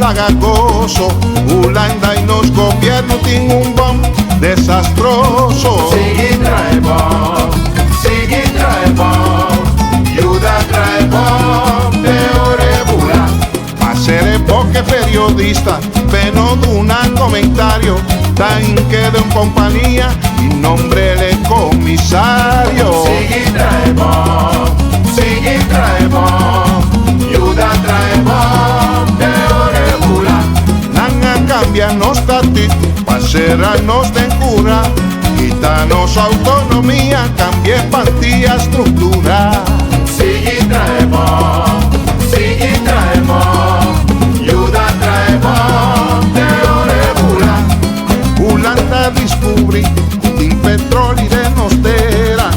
Paga goso. Hulanda i nos gobièrnu tin un bòm desastroso. Sigui traha bon, sigui traha bon, yuda traha bon, te ora e bula. Pa ser e boke periodista, pe no duna komentario, ta hinke den un kompania i nombr'el e komisario. Sigui traha bon, sigui traha bon, yuda traha bon, te ora e bula. Nan a kambia nos statüt pa sera nos den kura, kita nos outonomia, kambia e pantia struktura. Sigui traha bon, sigui traha bon, yuda traha bon, te ora e bula. Hulanda a diskubrí ku tin petroli den nos tera,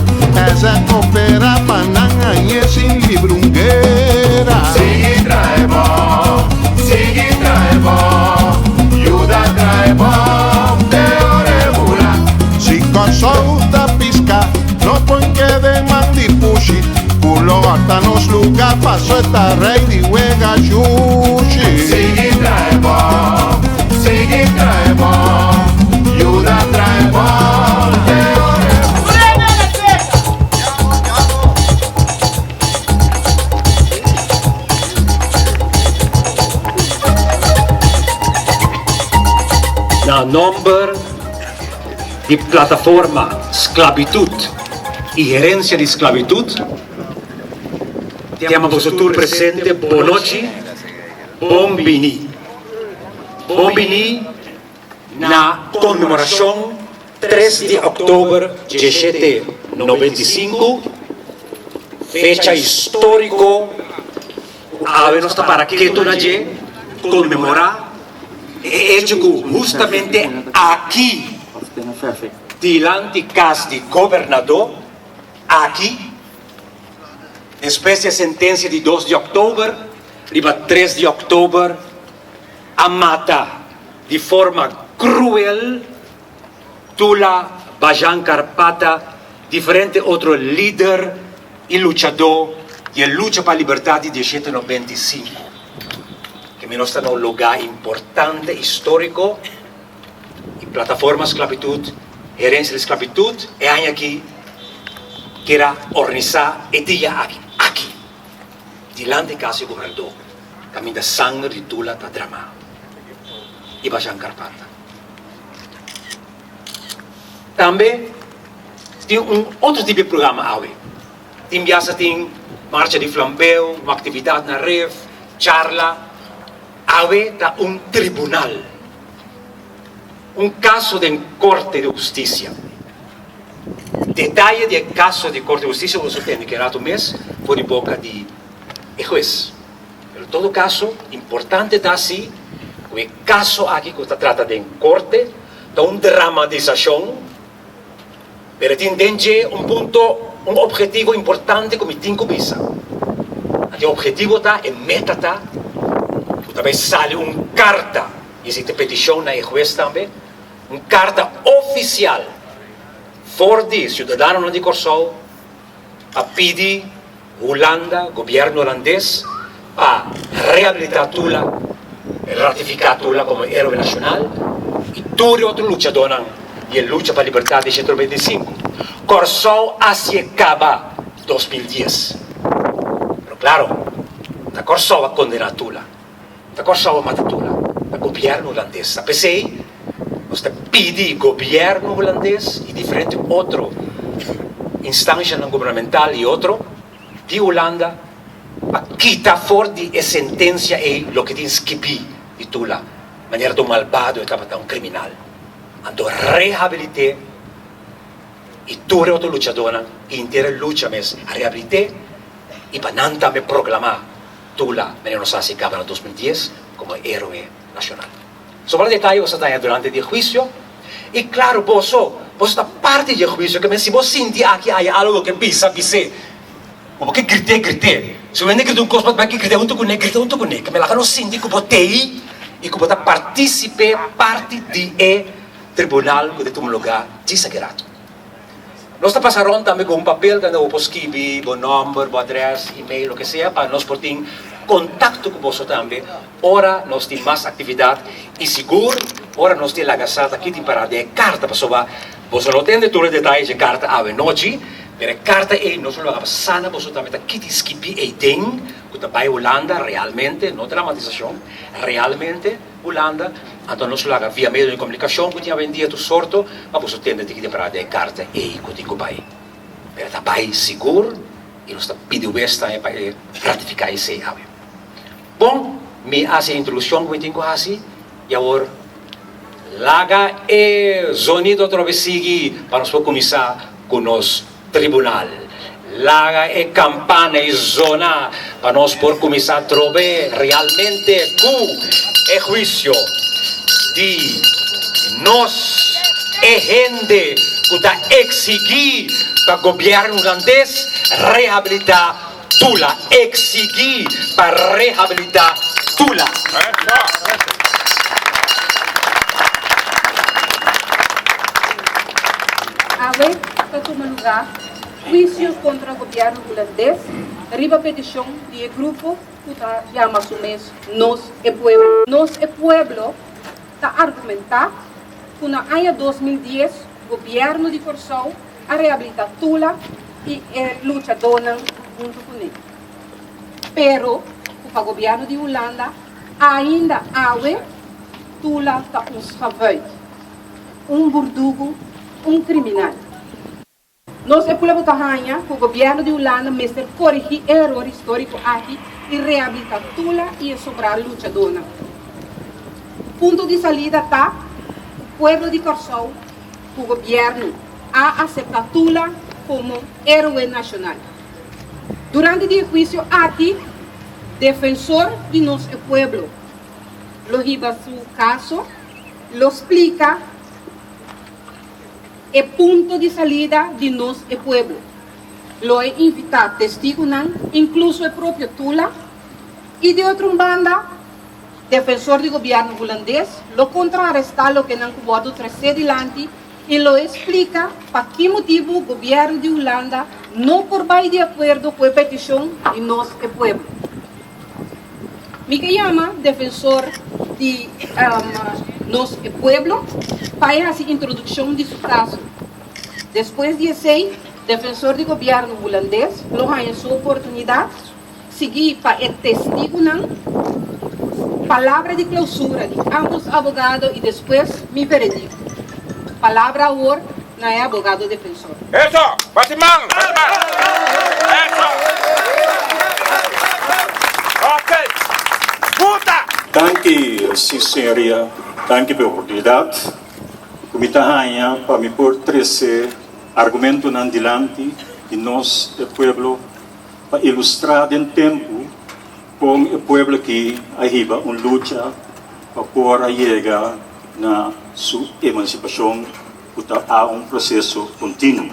es a koperá pa nan hañ'é sin libra un guera. Sigui traha bon, sigui traha bon, yuda traha bon, te ora e bula. Si Kòrsou ta piska, no por keda man di pushi, ku lo hòrta nos lugá paso e ta rei di wega shushi. Sigui traha bon, sigui traha bon, yuda traha bon, te ora e bula. Na nomber di Plataforma Sklabitut i Herensia di Sklabitut, ta yama boso tur presente bonochi, bon bini. Bon bini na konmemorashon tres di òktober diesshete 95, fecha históriko ku awe nos ta para ketu na dje, konmemorá e echo ku hustamente aki dilanti kas di gobernadó, aki, despues di e sentensia di dos di òktober, riba tres di òktober a mata di forma kruel Tula Bajan Karpata, diferente otro lider i luchadó di e lucha pa libertat di diesshete 95. Ke mi nos ta na un lugá importante históriko i Plataforma Sklabitut, Herensia di Sklabitut e aña aki kier a organisá e dia aki, aki, dilanti kas di gobernadó, kaminda sanger di Tula ta dramá i Bajan Karpata. Tambe tin un otro tipo di programa awe. Tin biaha tin marcha di flambeu, un aktividat na ref, charla. Awe ta un tribunal, un kaso den korte di hustisia. Detaye di e kaso di korte di hustisia boso tende ki rato mes for di boka di e hues. Pero todo kaso, importante ta si ku e kaso aki ku ta trata den korte ta un dramatisashon, pero tin den dje un punto, un ophetivo importante ku mi tin ku bisa. Anto e ophetivo ta, e meta ta, ku ta bai sali un karta, i esei ta petishon na e hues tambe, un karta ofisial for di siudadanonan di Kòrsou pa pidi Hulanda, gobièrnu hulandes pa rehabilitá Tula, ratifiká Tula komo héroe nashonal i tur e otro luchadónan di e lucha pa libertat di 125. Kòrsou a hasié kaba 2010. Pero klaro, ta Kòrsou a kondená Tula, ta Kòrsou a mata Tula, ta gobièrnu hulandes. Ta p'esei nos ta pidi gobièrnu hulandes i diferente otro instanshanan gubernamental i otro di Hulanda pa kita for di e sentensia ei loke tin skibí di Tula manera ta un malbado e tabata un kriminal. Anto rehabilit'é i tur e otro luchadónan i henter e lucha mes a rehabilit'é i pa nan tambe proklamá Tula manera nos a hasi kaba na 2010 komo héroe nashonal. Sobra detaye boso ta haña durante di e huisio. I klaru, boso, boso ta parti di e huisio. Ke men si bo sinti aki haya algu bo ke bisa, bis'é. Ku bo ke grit'é, grit'é. Si bo hende grita un kos, bo ta bai ke grita huntu kuné, grita huntu kuné. Ke men laga nos sinti ku bo t'ei i ku bo ta partísipe, parti di e tribunal ku ta tuma lugá djis aki ratu. Nos ta pasa rond tambe ku un papel kanda bo por skibi bo nòmber, bo adrès, email, loke sea, pa nos por tin. kontakto ku boso tambe ora nos tin mas aktividat i sigur ora nos tin laga sa ta ki tin pará den e karta pasobra boso no tende tur e detaye dje karta awe nochi pero e karta ei nos lo laga pa sa na boso tambe ta ki tin skibí ei den ku ta bai Hulanda realmente no dramatisashon realmente Hulanda anto nos lo laga via medio di komunikashon ku tin awendia tur sorto pa boso tende ta ki tin pará den e karta ei ku tin ku bai pero ta bai sigur i nos ta pidi wes tambe pa e ratifiká esei awe. Bon, mi a hasi e introdukshon ku mi tin ku hasi i awor laga e zonido atrobe sigui pa nos por kuminsá ku nos tribunal. Laga e kampana i zona pa nos por kuminsá atrobe realmente ku e huisio di nos e hende ku ta eksigí pa gobièrnu hulandes rehabilitá Tula eksigí pa rehabilitá Tula. Awe ta tuma lugá huisio kontra gobièrnu hulandes riba petishon di e grupo ku ta yama su mes Nos e Pueblo. Nos e Pueblo ta argumentá ku na aña 2010 gobièrnu di Kòrsou a rehabilitá Tula i e luchadónan huntu kuné. Pero ku pa gobièrnu di Hulanda ainda awe Tula ta un schavuit, un burdugu, un kriminal. Nos e pueblo ta haña ku gobièrnu di Hulanda mester korigí e eror históriko aki i rehabilitá Tula i e sobrá luchadónan. Punto di salida ta ku pueblo di Kòrsou ku gobièrnu a aseptá Tula komo héroe nashonal. Durante di e huisio aki, defensor di nos e pueblo lo hiba su kaso, lo splika e punto di salida di nos e pueblo. Lo e invitá testigunan, inkluso e propio Tula, i di otro un banda, Defensor di gobièrnu hulandes lo kontrarestá loke nan ku wòrdu tresé dilanti i lo e splika pa ki motibu gobièrnu di Hulanda no por bai di akuerdo ku e petishon di nos e pueblo. Mi ke yama defensor di nos e pueblo pa e hasi introdukshon di su kaso. Despues di esei defensor di gobièrnu hulandes lo haña su oportunidat. Sigui pa e testigunan, palabra di clausura di ambos abogado y despues mi veredicto. Palabra awor na e abogado defensor. Eso! Bati man! Bati man! Eso! Ok! Puta! Danki, sí señoria, danki pa e oportunidat ku mi ta haña pa mi por trese argumentonan dilanti di nos e pueblo. Pa ilustrá den tempu kon e pueblo aki a hiba un lucha pa por a yega na su emansipashon ku ta a un proseso kontinuo.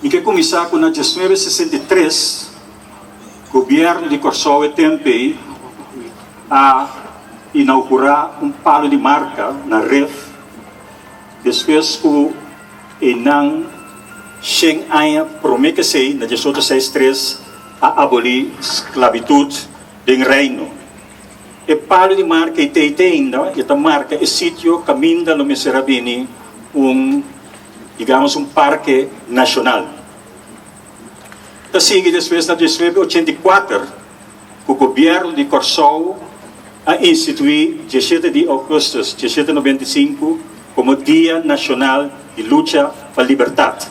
Mi ke kuminsá ku na 1963 gobièrnu di Kòrsou e tempu ei a inaugurá un palu di marka na Rif despues ku Einan, shen aña promé ku esei, na 1863, a abolí sklabitut den Reino. E palu di marka ei te te ainda, e ta marka e sitio kaminda lo mester a bini un, digamos, un parke nashonal. Ta sigui despues na 1984 ku gobièrnu di Kòrsou a instituí 17 di ougùstùs 1995 komo Dia Nashonal di Lucha pa Libertat.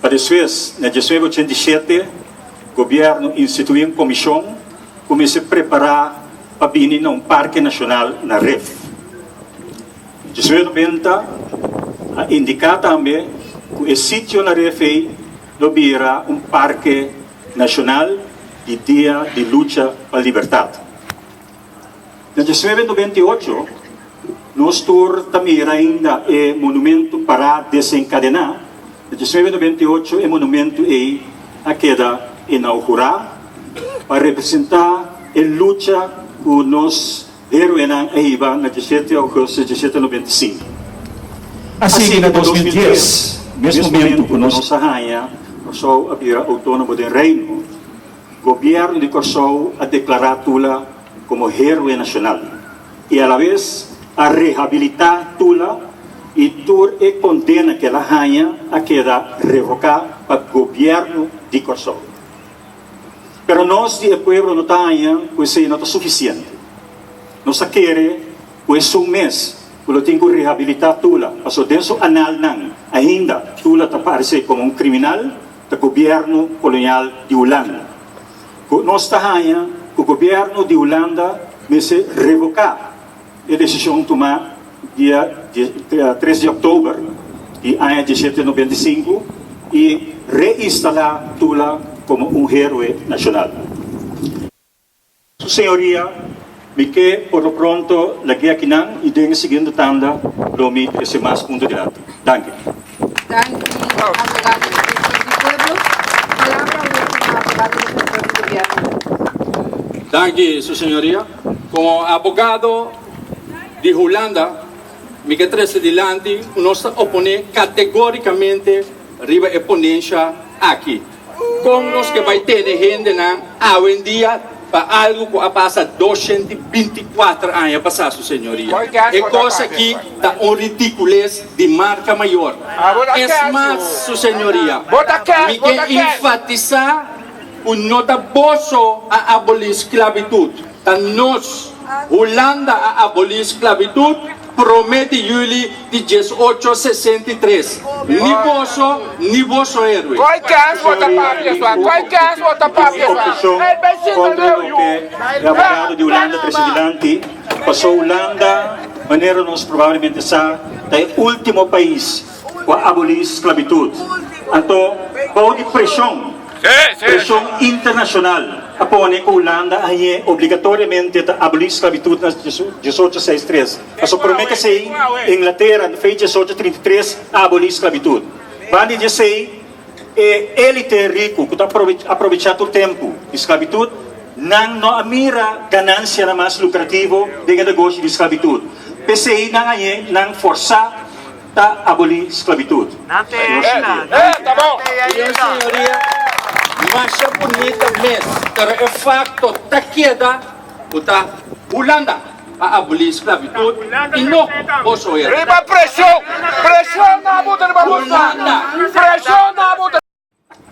Pa despues, na 1987, gobièrnu instituí un komishon ku mester prepará pa bini na un parke nashonal na Rif. 1990 a indiká tambe ku e sitio na Rif ei lo bira un parke Nashonal di Dia di Lucha pa Libertat. Na 1998, nos tur ta mira ainda e monumentu pará desenkadená. Na 1998 e monumentu ei a keda inaugurá pa representá e lucha ku nos héroenan a hiba na 17 ougùstùs 1995. A sigui na 2010, mes momentu ku nos a haña Kòrsou a bira outónomo den Reino. Gobièrnu di Kòrsou a deklará Tula komo héroe nashonal i alabes a rehabilitá Tula i tur e kondena ku el a haña a keda revoká pa gobièrnu di Kòrsou. Pero nos di e pueblo no ta haña ku esei no ta sufisiente. Nos ta kere ku esun mes ku lo tin ku rehabilitá Tula, pasobra den su analnan ainda Tula ta parse komo un kriminal, ta gobièrnu kolonial di Hulanda. Ku nos ta haña ku gobièrnu di Hulanda mester revoká e desishon tumá dia 3 di òktober di aña 1795 i reinstalá Tula komo un héroe nashonal. Su señoria, mi ke por lo pronto lag'é akinan i den e siguiente tanda lo mi trese mas punto dilanti. Danki. Danki, abogado defensor di pueblo. Palabra awor na abogado defensor di gobierno. Danki, su señoria. Como abogado di Hulanda, mi ke trese dilanti ku nos ta oponé kategórikamente riba e ponensha aki. Kon nos ke bai tene hendenan awendia pa algu ku a pasa 224 aña pasá, su señoria? E kos aki ta un ridikules di marka mayor. Es mas, su señoria, mi ke enfatisá ku no ta boso a abolí sklabitut, ta nos, Hulanda a abolí sklabitut promé di yüli di 1863. Ni boso, ni boso héroe. Obheshon kontra loke e abogado di Hulanda trese dilanti, paso Hulanda, manera nos probablemente sa, ta e último pais ku a abolí sklabitut. Anto, bou di preshon Preshon internashonal a pone ku Hulanda a hañ'é obligatoriamente ta abolí sklabitut na 1863. Pasobra promé ku esei, Inglatera na fei 1833 a abolí sklabitut. Banda di esei, e élite riku ku ta aprovechá tur tempu di sklabitut, nan no a mira ganansianan mas lukrativo den e negoshi di sklabitut. P'esei nan hañ'é nan forsá. Ta aboli sklabitut. Señor señoria, masha bunita mes, pero e fakto ta keda ku ta Hulanda a aboli sklabitut i no boso hende. Hulanda.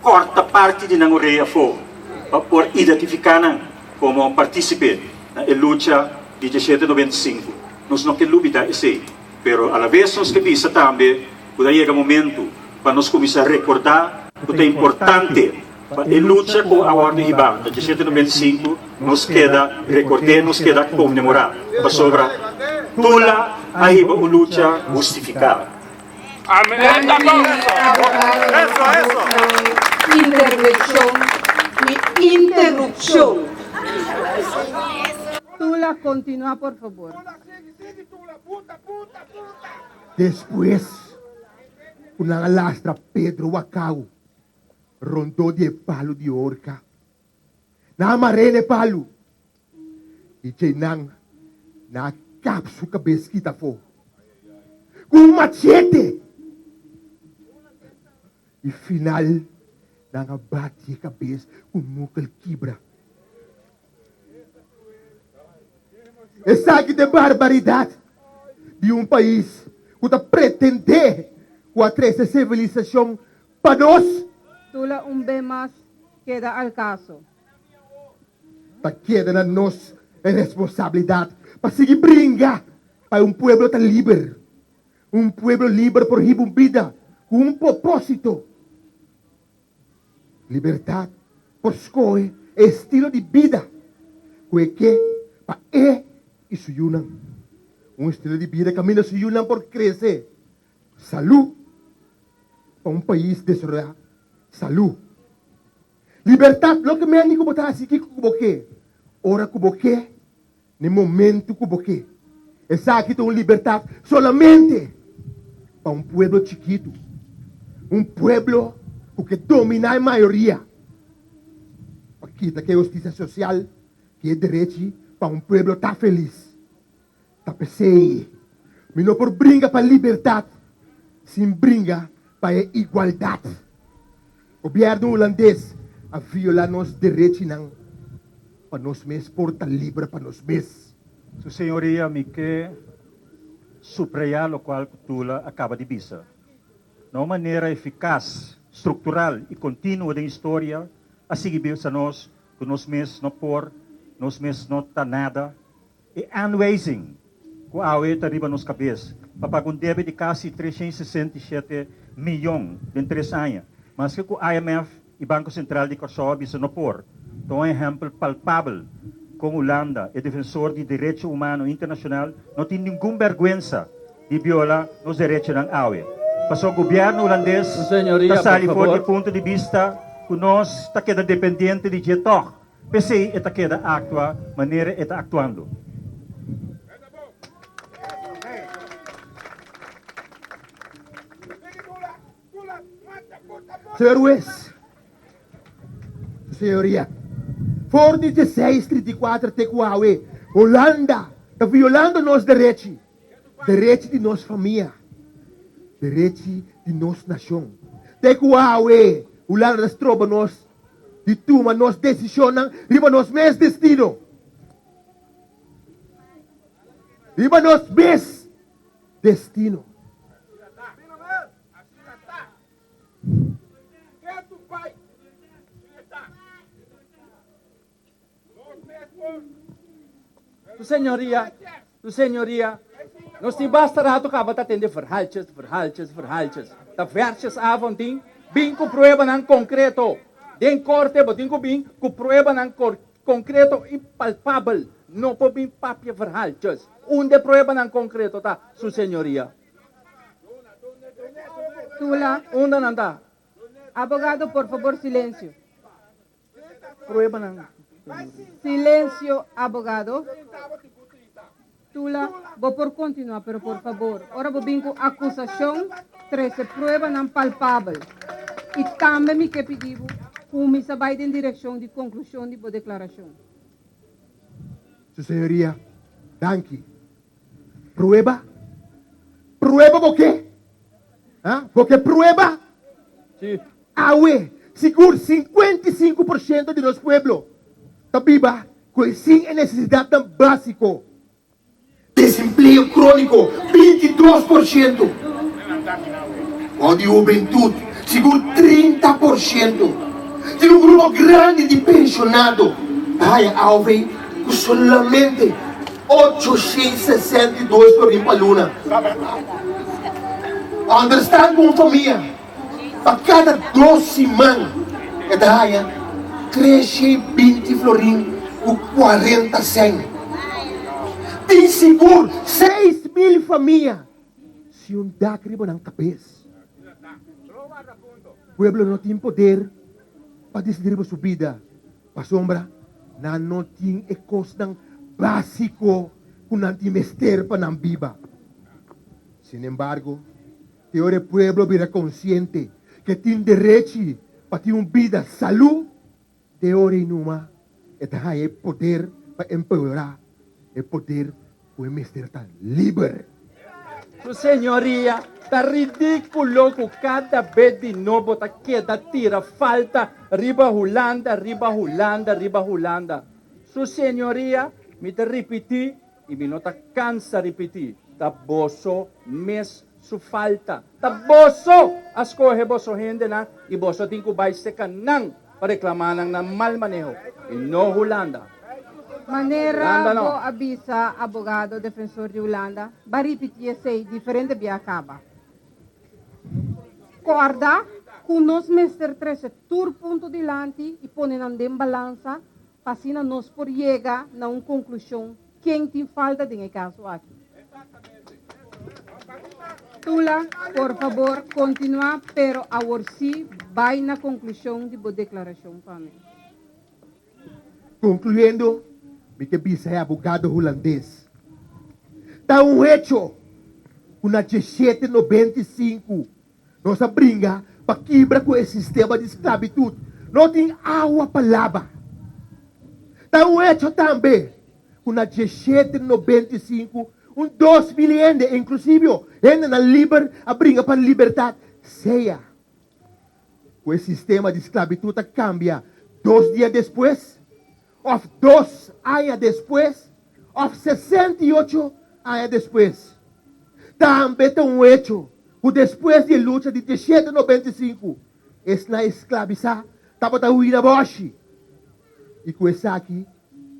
Corta parti di nan orea afó pa por identifica nan como participe na e lucha di 1795. Nos no ke lubida esey, pero alaves nos ke bisa tambe cu ta yega momento pa nos cuminsa recorda cu ta importante pa e lucha cu a wordo hiba na 1795 nos keda record'e, nos keda conmemora, pasobra Tula a hiba un lucha hustifica. Intervenshon i interupshon. Tula kontinua por fabor. Despues ku nan a lastra Pedro Wakau rondó di e palu di horka, nan a mar'é na e palu i djei nan nan a kap su kabes kita afó ku un machete. I final nan a bati e kabes ku mukel kibra. Esaki ta e barbaridat di un pais ku ta pretendé ku a trese sivilisashon pa nos. Tula un be mas keda al kaso. Ta keda na nos e responsabilidat pa sigui bringa pa e un pueblo ta liber. Un pueblo liber por hiba un bida ku un propósito. Libertat por skohe e estilo di bida ku e ke pa e i su yunan. Un estilo di bida kaminda su yunan por krese salú pa un pais desaroyá salú. Libertat loke mende ku bo ta hasi kiko ku bo ke, ora ku bo ke, na e momentu ku bo ke. Esaki ta un libertat solamente pa un pueblo chikitu, un pueblo ku ke dominá e mayoria, pa kita ke hustisia sosial, ke e derechi pa un pueblo ta felis. Ta p'esei mi no por bringa pa libertat sin bringa pa e igualdat. Gobièrnu hulandes a violá nos derechinan pa nos mes por ta liber pa nos mes. Su señoria, mi ke subrayá lokual ku Tula a kaba di bisa. Na un manera efikas, struktural i kontinuo den historia a sigui bisa nos ku nos mes no por, nos mes no ta nada. E aanwijzing ku awe ta riba nos kabes pa paga un debe di kasi 367 miyon den tres aña, maske ku IMF i Banko Sentral di Kòrsou a bisa no por, ta un ehèmpel palpabel kon Hulanda, e defensor di derecho humano internashonal, no tin ningun bèrgwensa di biola nos derechonan awe. Pasobra gobièrnu hulandes ta sali for di e punto di bista ku nos ta keda dependiente di dje tòg. P'esei e ta keda aktua manera e ta aktuando. Señor Hues, Su señoria, for di 1634 te ku awe, Hulanda ta violando nos derechi, derechi di nos famia, derechi di nos nashon. Te ku awe, Hulanda ta stroba nos di tuma nos desishonnan riba nos mes destino, riba nos mes destino. Su señoria, su señoria, nos tin basta rato caba ta tende verhaaltjes, verhaaltjes, verhaaltjes. Ta versjesavond tin, bin cu pruebanan concreto. Den corte bo tin cu bin cu pruebanan concreto y palpabel. No por bin papia verhaaltjes. Unda e pruebanan concreto ta, su señoria? Tula. Unda nan ta? Abogado, por favor, silencio. Pruebanan. Silencio, abogado. Tula, bo por continua, pero por favor, ora bo bin cu acusacion, trece pruebanan palpabel. Y tambe mi ke pidi bo cuminsa bay den direccion di conclusion di bo declaracion. Su señoria, danki. Prueba? Prueba bo ke? Ha? Bo ke prueba? Sí. Awe, sigur 55% di nos pueblo ta biba ku e sin e nesesidatnan básiko. Desempleo króniko, 22%. Bou di hubentut, sigur 30%. Tin un grupo grandi di penshonado ta haya AOV ku solamente 862 florin pa luna. Understand ku un famia pa kada dos siman e ta haya 320 florin ku 40 sèn. Tin sigur 6000 famia sin un dak riba nan kabes. Pueblo no tin poder pa disidi riba su bida. Pasobra nan no tin e kosnan básiko ku nan tin mester pa nan biba. Sinembargo, te ora e pueblo bira konsiente ku e tin derechi pa tin un bida salú, te ora ei numa e ta haña e poder pa empeorá e poder ku e mester ta liber. Su señoria, ta ridíkulo ku kada bes di nobo ta keda tira falta riba Hulanda, riba Hulanda, riba Hulanda. Su señoria, mi ta ripití i mi no ta kansa ripití, ta boso mes su falta. Ta boso a skohe boso hendenan i boso tin ku bai seka nan pa reklamá nan nan mal maneho i no Hulanda. Manera Hulanda no. bo a bisa abogado defensor di Hulanda, ba ripití esei diferente bia kaba. Kòrda ku nos mester trese tur punto dilanti i pone nan den balansa pa asina nos por yega na un konklushon ken tin falta den e kaso aki. Tula, por fabor kontinuá, pero awor sí bai na konklushon di bo deklarashon pa mi. Konkluyendo, mi ke bisa e abogado hulandes, Ta un hecho ku na 1795 Nos a bringa pa kibra ku e sistema di sklabitut. No tin awa pa laba. Ta un hecho tambe ku na 1795 un 2000 hende, inklusivio hendenan liber, a bringa pa libertat. Sea ku e sistema di sklabitut a kambia. Dos dia despues, òf dos aña despues, òf 68 aña despues. Tambe ta un hecho ku despues di e lucha di 1795, esnan esklabisá tabata hui na bòshi i ku esaki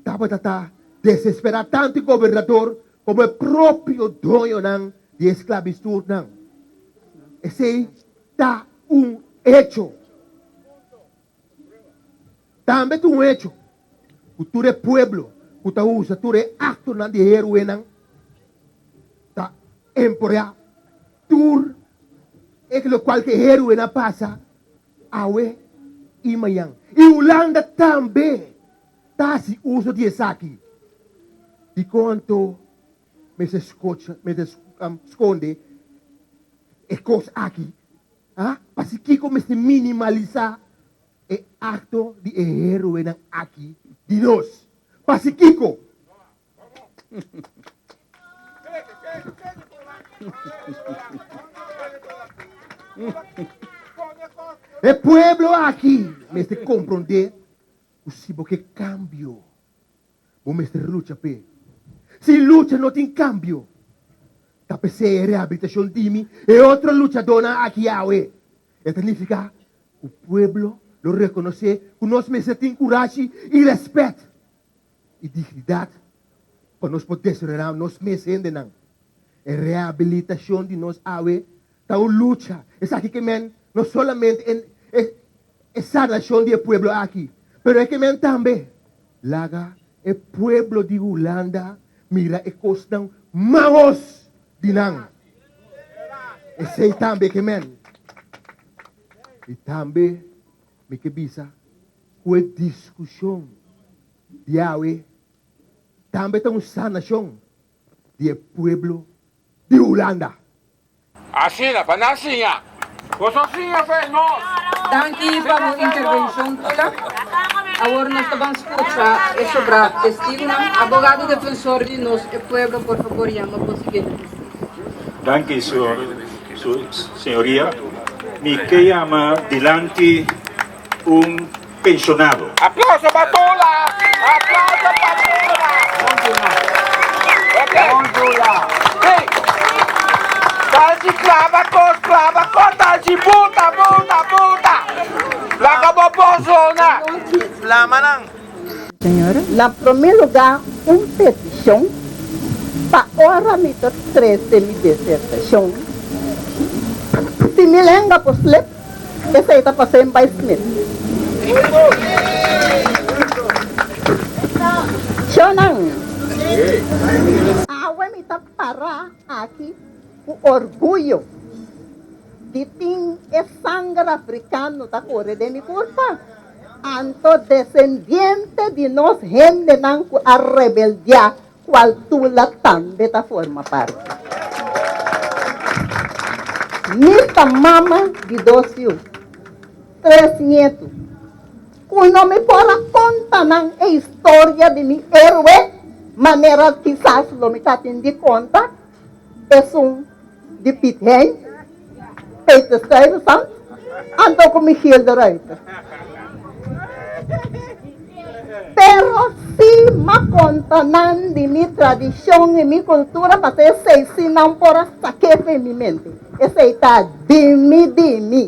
tabata ta desesperá tantu e gobernador komo e propio doñonan di e esklabistutnan. Esei ta un hecho. Tambe ta un hecho ku tur e pueblo ku ta usa tur e aktonan di héroenan ta emporeá tur e lokual ku e héroenan a pasa awe i mañan. I Hulanda tambe ta hasi uso di esaki. Dikon anto mester skonde e kos aki? A Pasikiko mester minimalisá e akto di e héroenan aki di nos? Pasikiko? E pueblo aki mester komprondé ku si bo ke kambio, Bo mester lucha p'e. Sin lucha no tin kambio. Ta p'esei e rehabilitashon di mi e otro luchadónan aki awe. E ta nifiká ku pueblo lo rekonosé ku nos mester tin kurashi i rèspèt i dignidat pa nos por desaroyá nos mes hendenan. E rehabilitashon di nos awe ta un lucha. Esaki ke men no solamente e e sanashon di e pueblo aki, pero e ke men tambe laga e pueblo di Hulanda mira e kosnan mahos di nan. Esei tambe ke men. I tambe mi ke bisa ku e diskushon di awe tambe ta un sanashon di e pueblo di Hulanda. Asina, pa nan siña. Boso siña fe nos. Danki pa bo intervencion Tula. Awor nos ta ban scucha e sobra testigonan. Abogado defensor di nos e pueblo por favor yama bo siguiente testigo. Danki su señoria. Mi ke yama dilanti un pensionado. Aplauso pa Tula! Aplauso pa Tula! Tula! Hey! Tal si clava cos, clava cos, tal si buta, buta, buta! Laga bo bozona! Flama nan! Na promé lugá un petishon pa ora mi ta trese mi disertashon. Si mi lenga por slip, esei ta pas'é bai Smith. Shonnan, awe mi ta pará aki ku orguyo di tin e sanger afrikano ta kore den mi kurpa. Anto desendiente di nos hendenan ku a rebeldiá, kual Tula tambe ta forma parti. Mi ta mama di dos yu, tres nietu, ku no mi por a konta nan e historia di mi héroe manera kisas lo mi ta tin di konta esun di Piet Hein, Peter Stuyvesant, anto ku Michiel de Ruyter. Pero si m'a konta nan di mi tradishon i mi kultura pasobra esei si nan por a sak'é for mi mente. Esei ta di mi di mi.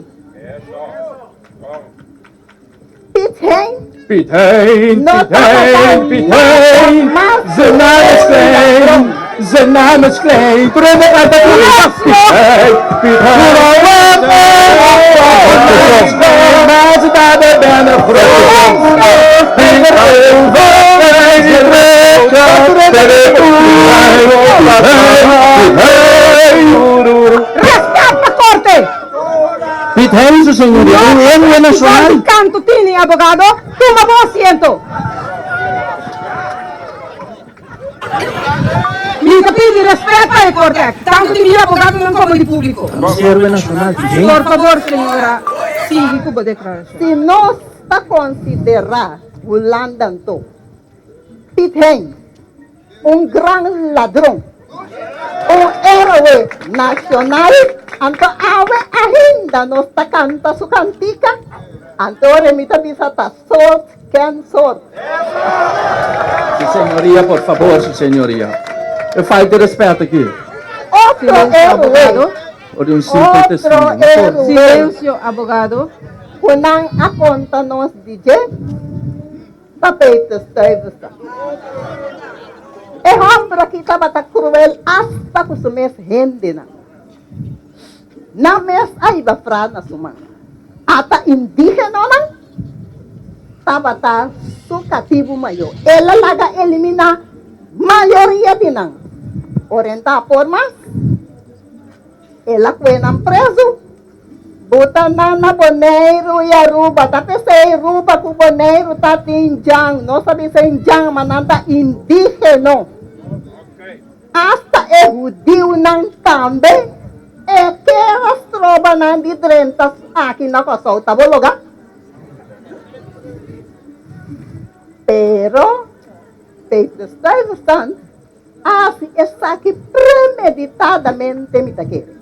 Piet Hein Piet Hein, no Piet tabata Hein, Piet nada Hein, mas zijn ku naam is un klein, ladron. zijn naam is klein. Tur hende kanta ku mi. Piet Hein, Piet Hein, Maar ze daden ben een groot. Vinger over Respet pa korte! Piet Hein, su señoria, un héroe nacional. Di kantu tini, abogado? Tuma bo asiento. Mi ta pidi respet pa e korte aki, tantu di mi abogadonan komo di públiko. Héroe nacional, Piet Hein. Por favor, señora, sigui ku bo deklarashon. Si nos ta konsiderá Hulanda anto, Piet Hein, un gran ladron. Un héroe nacional, anto awe ainda nos ta canta su cantica, anto ora mi ta bisa ta soort ken soort. Su señoria, por favor, su señoria. E falta di respeto aki. Otro Silencio, héroe. abogado. Ora di un simple Otro testimonio. No por. héroe. Silencio, abogado. Cu nan a conta nos di dje. Ta Peter Stuyvesant. E hòmber aki tabata kruel asta ku su mes hendenan. Nan mes a hiba fra na su man. Ata indígenonan tabata su katibu mayó. El a laga eliminá mayoria di nan. Orientá por mas. El a kue nan prezu. Buta nan na Boneiru i Aruba. Ta p'esei Ruba ku Boneiru ta tin djan. Nos ta bisa indjan, ma nan ta indígeno. Asta e hudiunan tambe e ker a stroba nan di drenta aki na Kòrsou. Ta bo logá? Pero Petrus Stuyvesant Hasi esaki premeditadamente, mi ta kere.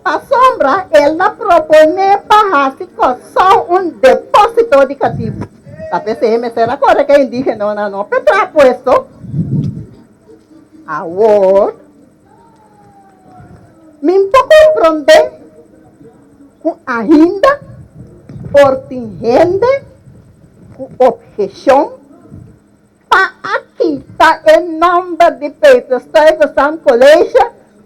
Pasobra el a proponé pa hasi Kòrsou un depósito di katibu. Ta p'esei mester a kore ku e indígenonan no p'e traha puesto. Awor, mi por komprondé ku ainda por tin hende ku opheshon. Pa a kita e nòmber di Peter Stuyvesant College,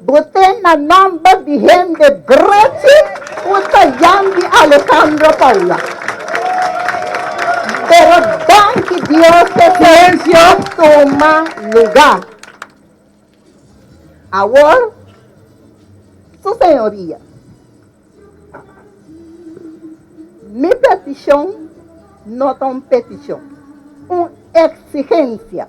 bot'é na nòmber di hende drechi ku ta Jan di Alejandro Paula. Pero danki Dios esei a tuma lugá. Awor, su señoria, Mi petishon no ta un petishon, un eksigensia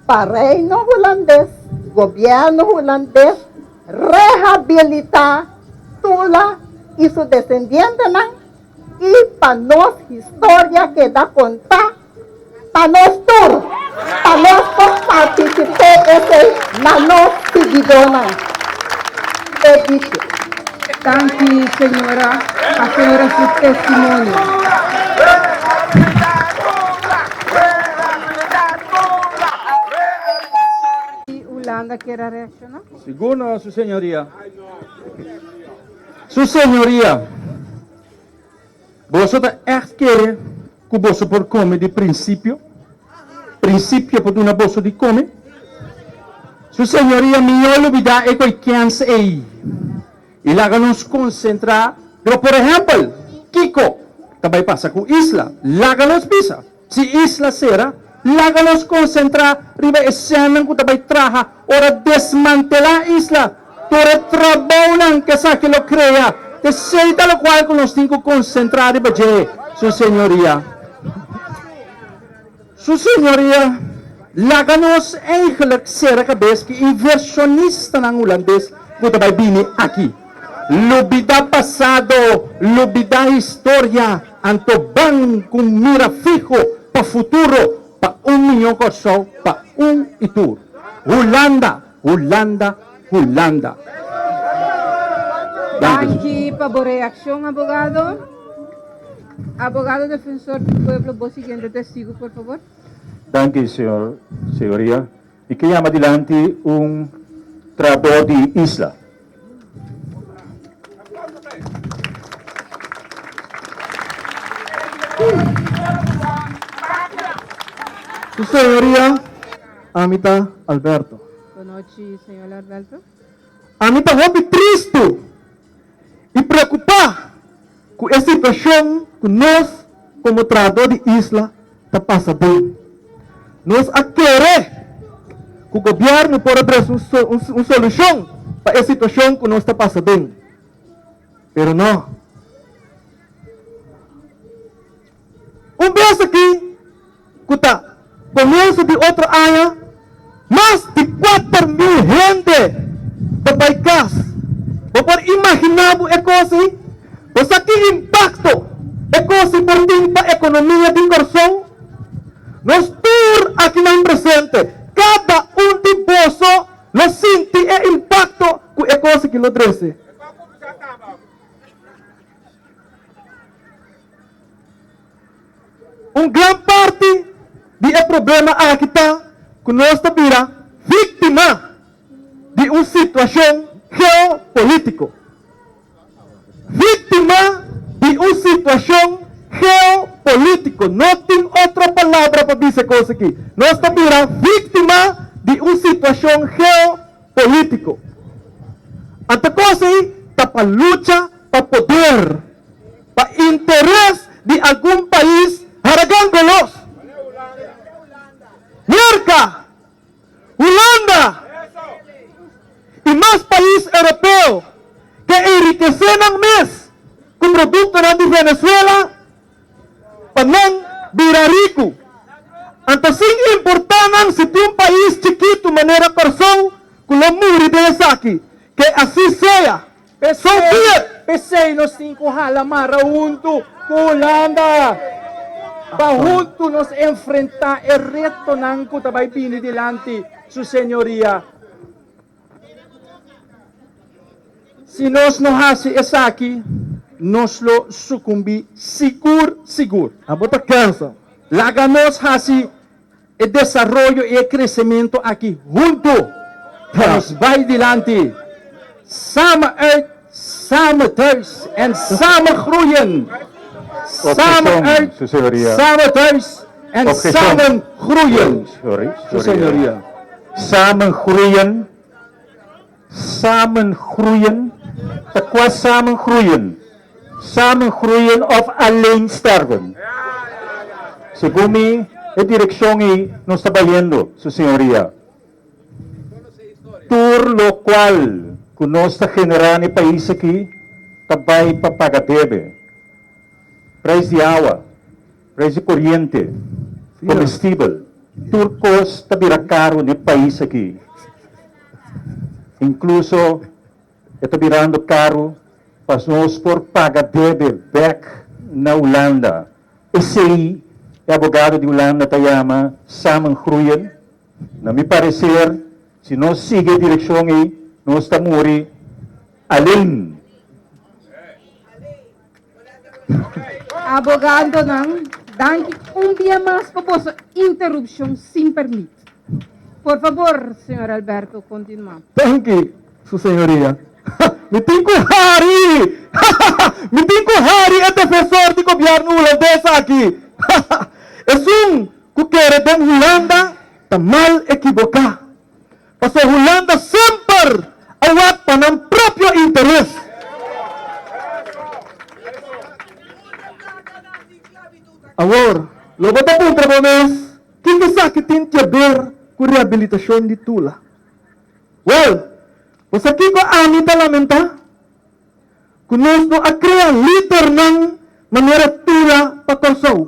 pa Reino Hulandes, Gobièrnu Hulandes rehabilitá Tula i su desendientenan i pa nos historia keda kontá pa nos tur, pa nos por partisip'é esei na nos siguidónan. E dicho. Danki señora pa señora su testimonio. Hulanda kier a reacciona? Sigur no, su señoria. Su señoria. Boso ta ègt kere ku boso por kome di prinsipio? Prinsipio por duna boso di kome? Su señoria, mihó lubidá e koi kèns ei i laga nos konsentrá riba, por ehèmpel, kiko ta bai pasa ku Isla. Laga nos bisa, si Isla sera, laga nos konsentrá riba e sènnan ku ta bai traha ora desmantelá Isla. Tur e trabounan ku esaki lo krea, t'esei ta lokual ku nos tin ku konsentrá riba dje, Su Señoria. Su Señoria, laga nos eigenlik sera kabes ku invershonistanan hulandes ku ta bai bini aki. Lubidá pasado, lubidá historia, anto ban ku mira fiho pa futuro, pa un mihó Kòrsou pa un i tur. Hulanda! Hulanda, Hulanda. Danki pa bo reaccion, abogado. Abogado defensor di pueblo, bo siguiente testigo, por favor. Danki, señor, señoria. Mi ke yama dilanti un trabou di isla. Su señoria, ami ta Alberto. Bonochi, señor Alberto. Ami ta hopi tristu i preokupá ku e situashon ku nos komo trahadó di isla ta pasa den. Nos a kere ku gobièrnu por a trese un solushon pa e situashon ku nos ta pasa den, pero no. Un bes aki ku ta komienso di otro aña, mas di 4000 hende ta bai kas. Bo por imaginá bo e kos ei? Bo sa ki impakto e kos ei por tin pa ekonomia di Kòrsou? Nos tur akinan presente, kada un di boso lo. Un gran parti di e problema aki ta ku nos ta bira víktima di un situashon geopolítiko. Víktima di un situashon geopolítiko. No tin otro palabra pa bisa e kos aki. Nos ta bira víktima di un situashon geopolítiko. Anto kos ei ta pa lucha pa poder, pa interes di algun pais haragan golos. Merka! Hulanda i mas pais europeo ke enrikesé nan mes ku produktonan di Venezuela pa nan bira riku. Anto sin importá nan si tin un pais chikitu manera Kòrsou ku lo muri den esaki, ke así sea. So be it! P'esei nos tin ku hala mara huntu ku Hulanda pa huntu nos enfrentá e retonan ku ta bai bini dilanti, Su Señoria. Si nos no hasi esaki, nos lo sukumbí sigur sigur. Abo ta kansa. Laga nos hasi E desaroyo i e kresementu aki huntu pa nos bai dilanti. Samen uit, samen thuis en samen groeien. Samen uit, samen thuis en samen groeien. Su señoria. Samen groeien, samen groeien, ta kua samen groeien? Samen groeien of alleen sterven? Segun mi, e direccion ei nos ta bayendo, su señoria. Tur locual cu nos ta genera na e pais aki ta bay pa paga debe. Prijs di awa, prijs di coriente, comestibel, tur cos ta bira caro na e pais aki. Incluso E ta birando karu pa nos por paga debe bek na Hulanda. Esei e abogado di Hulanda ta yama samen groeien. Na mi pareser, si nos sigui e direkshon ei, nos ta muri alleen. Abogadonan, danki un bia mas pa boso interupshon sin permit. Por fabor, señor Alberto, kontinuá. Danki, su señoria. Mi tin ku hari! Mi tin ku hari e defensor di gobièrnu hulandes aki! Esun ku kere den Hulanda ta mal ekiboká. Pasobra Hulanda semper a wak pa nan propio interes. Awor, lo bo ta puntra bo mes, Kiko esaki tin ke ber ku rehabilitashon di Tula? Wèl, bo sa kiko ami ta lamentá? Ku nos no a krea lidernan manera Tula pa Kòrsou.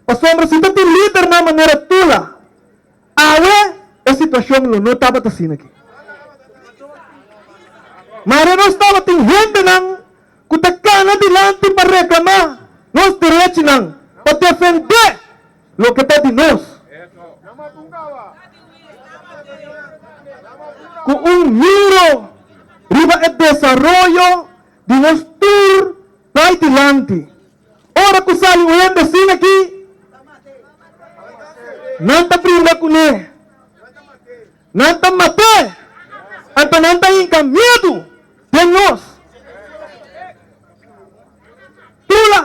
Pasobra si ta tin lidernan manera Tula, Awe e situacion lo no tabata asina aki. Mare nos tabatin hendenan cu ta cana dilanti pa reclama nos derechinan, pa defende loke ta di nos. Cu un miro riba e desaroyo di nos tur bay dilanti. Ora ku sali un hende asina aki, nan ta bringa kuné, nan ta mat'é, anto nan ta hinka miedu den nos. Tula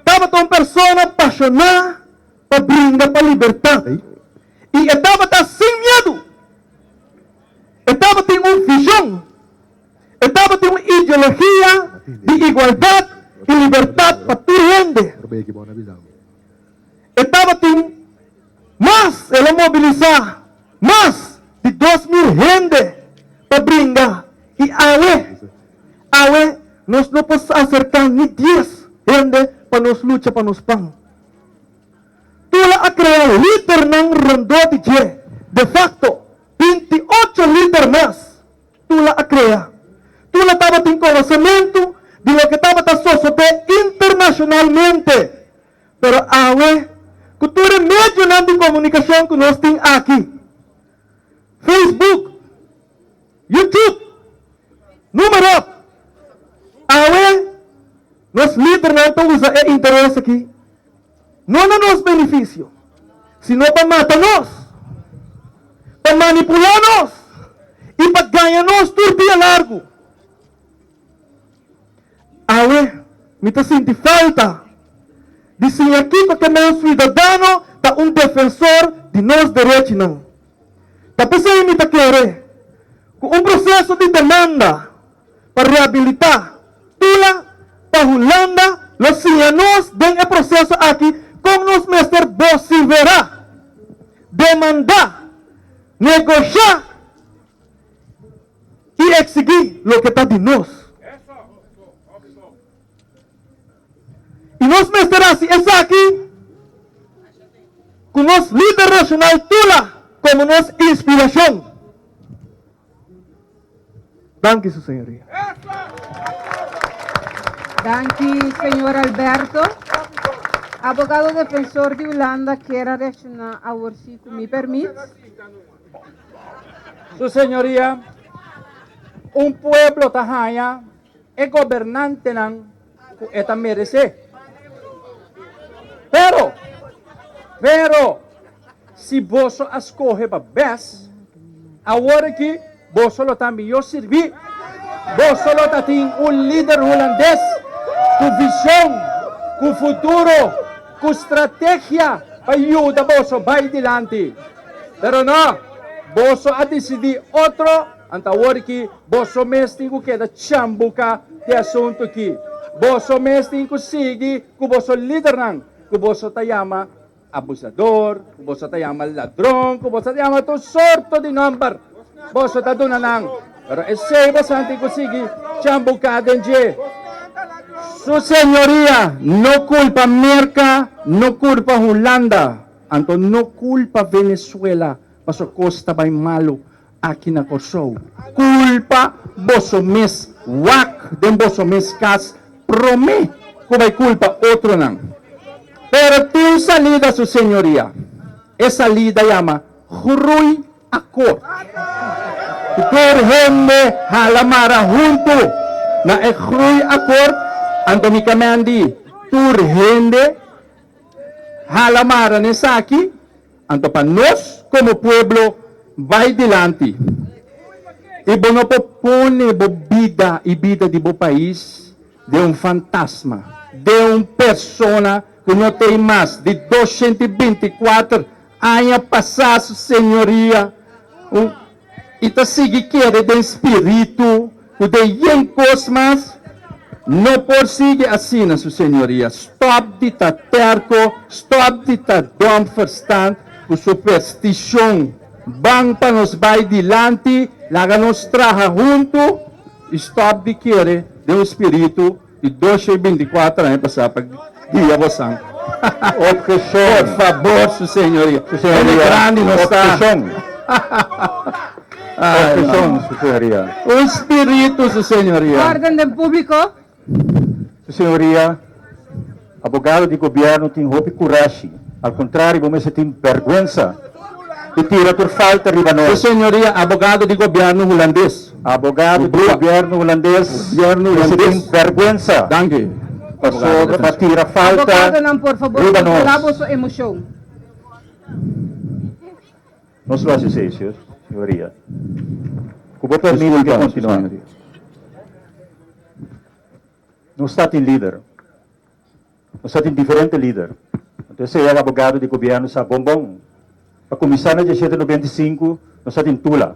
tabata un persona pashoná pa bringa pa libertat, i e tabata sin miedu. E tabatin un vishon. E tabatin un ideologia di igualdat i libertat pa tur hende. E tabatin mas, el a mobilisá mas di 2000 hende pa bringa i awe, awe nos no por aserká ni dies hende pa nos lucha pa nos pan. Tula a krea lidernan rondó di dje, de facto 28 lider mas. Tula a krea. Tula tabatin konosementu di loke tabata sosodé internashonalmente. Pero awe, ku tur e medionan di komunikashon ku nos tin aki, Facebook, YouTube, noem maar op, awe nos lidernan ta usa e interes aki. no na nos benefisio, sino pa mata nos, pa manipulá nos i pa gaña nos tur dia largu. Awe mi ta sinti falta di siña kiko ke men suidadano ta un defensor di nos derechinan. Ta p'esei mi ta kere ku un proseso di demanda pa rehabilitá Tula pa Hulanda lo siña nos den e proseso aki kon nos mester bosiverá, demandá, negoshá i eksigí loke ta di nos. I nos mester hasi esaki ku nos lider nashonal Tula komo nos inspirashon. Danki, su señoria. Danki, señor Alberto. Abogado defensor di Hulanda kier a reacciona awor si cu mi permit. Su señoria, un pueblo ta haña e gobernantenan cu e ta merece. Pero, pero, si boso a scoge pa bes, awor aki boso lo ta mihó sirbi. Boso lo ta tin un lider hulandes cu vision, cu futuro, cu strategia pa yuda boso bay dilanti. Pero no, boso a dicidi otro, anto awor aki boso mes tin cu keda chambuca di asunto aki. Boso mes tin cu sigui cu boso lidernan cu boso ta yama abusador, cu boso ta yama ladron, cu boso ta yama tur sorto di nomber boso ta duna nan. Pero esey boso tin cu sigui chambuca den dje. Su señoria, no culpa Merca, no culpa Hulanda. Anto no culpa Venezuela paso cos ta bay malo aki na Corsou. Culpa boso mes wak den boso mes cas prome cu bay culpa otronan. Pero tin un salida su señoria. E salida yama Groei Akkoord. Cu tur hende hala mara hunto na e Groei Akkoord anto mi kamendi tur hende Hala mara n'esaki, anto pa nos komo pueblo bai dilanti. I bo no por pone bo bida i bida di bo pais den un fantasma, den un persona ku no t'ei mas di 224 aña pasá, su señoria. Un I ta sigui kere den spiritu ku den yen kos mas? No por sigui asina, su señoria. Stòp di ta tèrko, stòp di ta dòm verstand ku superstishon. Ban pa nos bai dilanti, laga nos traha huntu i stòp di kere den un spiritu di 224 aña pasá pa guia bosan. Objeción. Por fabor, su señoria. Su señoria. Hende grandi nos ta. Objeción. Ay, Objeción, no. su señoria. Un spiritu, su señoria. Orden den público. Su señoria, abogado di gobierno tin hopi curashi. Al contrario, bo mester tin berguensa di tira tur falta riba Su nos. señoria, abogado di gobierno hulandes. Abogado di gobierno hulandes Gobierno mester tin hulandes. berguensa Danki, abogado pasobra pa defensor. tira falta Abogadonan, por fabor, riba controla nos. boso emocion. Nos lo haci esey, señoria. Cu bo permit mi ke Disculpa, su continua. señoria. Nos ta tin lider. Nos ta tin diferente lider. Anto esei e abogado di gobierno sa bon bon. Pa cuminsa na diesshete 95 nos ta tin Tula.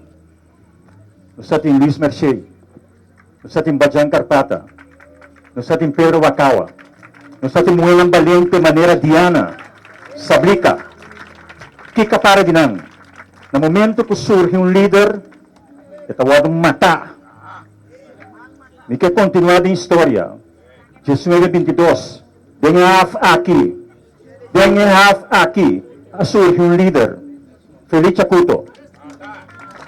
Nos ta tin Luis Mercé. Nos ta tin Bajan Karpata. Nos ta tin Pedro Wakawa. Nos ta tin muhernan balente manera Diana, Sablika. Kiko a para di nan? Na momento cu surgi un lider e ta wordo mata. Mi ke kontinuá den historia. 19 22, Den e haf aki, den e haf aki a surgi un lider, Felix Chacuto,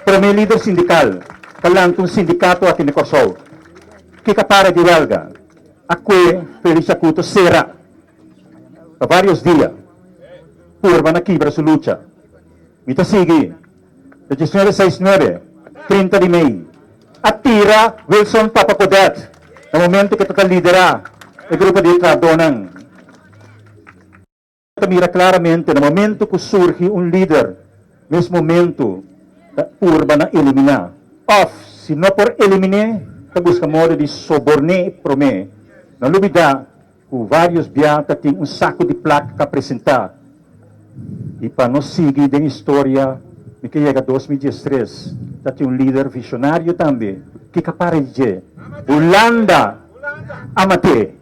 promé lider sindikal pa lanta un sindikato aki na Kòrsou. Kiko a para di wèlga? A kue Felix Chacuto sera pa vários dia. Purba na kibra su lucha. Mi ta sigui. Ta 19 seis nuebe, 30 di mei, a tira Wilson Papa Codet na momento ku e ta ta lidera e grupo di trahadónan. Ta mira claramente na momento cu surgi un lider, mes momento ta purba na elimina. Of si no por elimine, ta busca modo di soborne prome. No lubida cu varios bia ta tin un saco di placa ca presenta. Y pa no sigui den historia, mi ke yega 2013, ta tin un lider visionario tambe. Kico a para di dje? Hulanda a mate.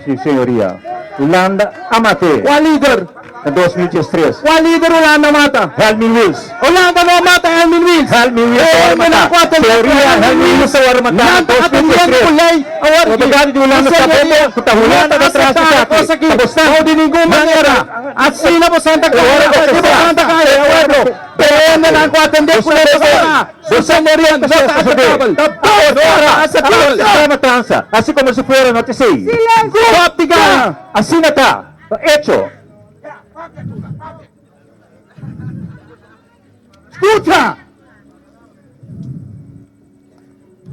Si, señoria. Hulanda a mat'é. Kua lider? Na 2013. Kua lider Hulanda a mata? Helmin Wiels. Hulanda no a mata Helmin Wiels. Helmin Wiels a wòrdu matá. Señoria, Helmin Wiels a wòrdu matá na 2013. Abogado di Hulanda sa bon bon ku ta Hulanda ta tras di esaki. Ta bo sa. No di ningun manera. Asina bo santa kaya. Asina bo santa kaya. Hendenan ku atendé ku lei pasá. Su señoria no ta aceptabel. No ta aceptabel. Silencio! Matanza, así como si fuera no ta esey. Silencio! Stop di gana! Asina ta, ta hecho. Scucha!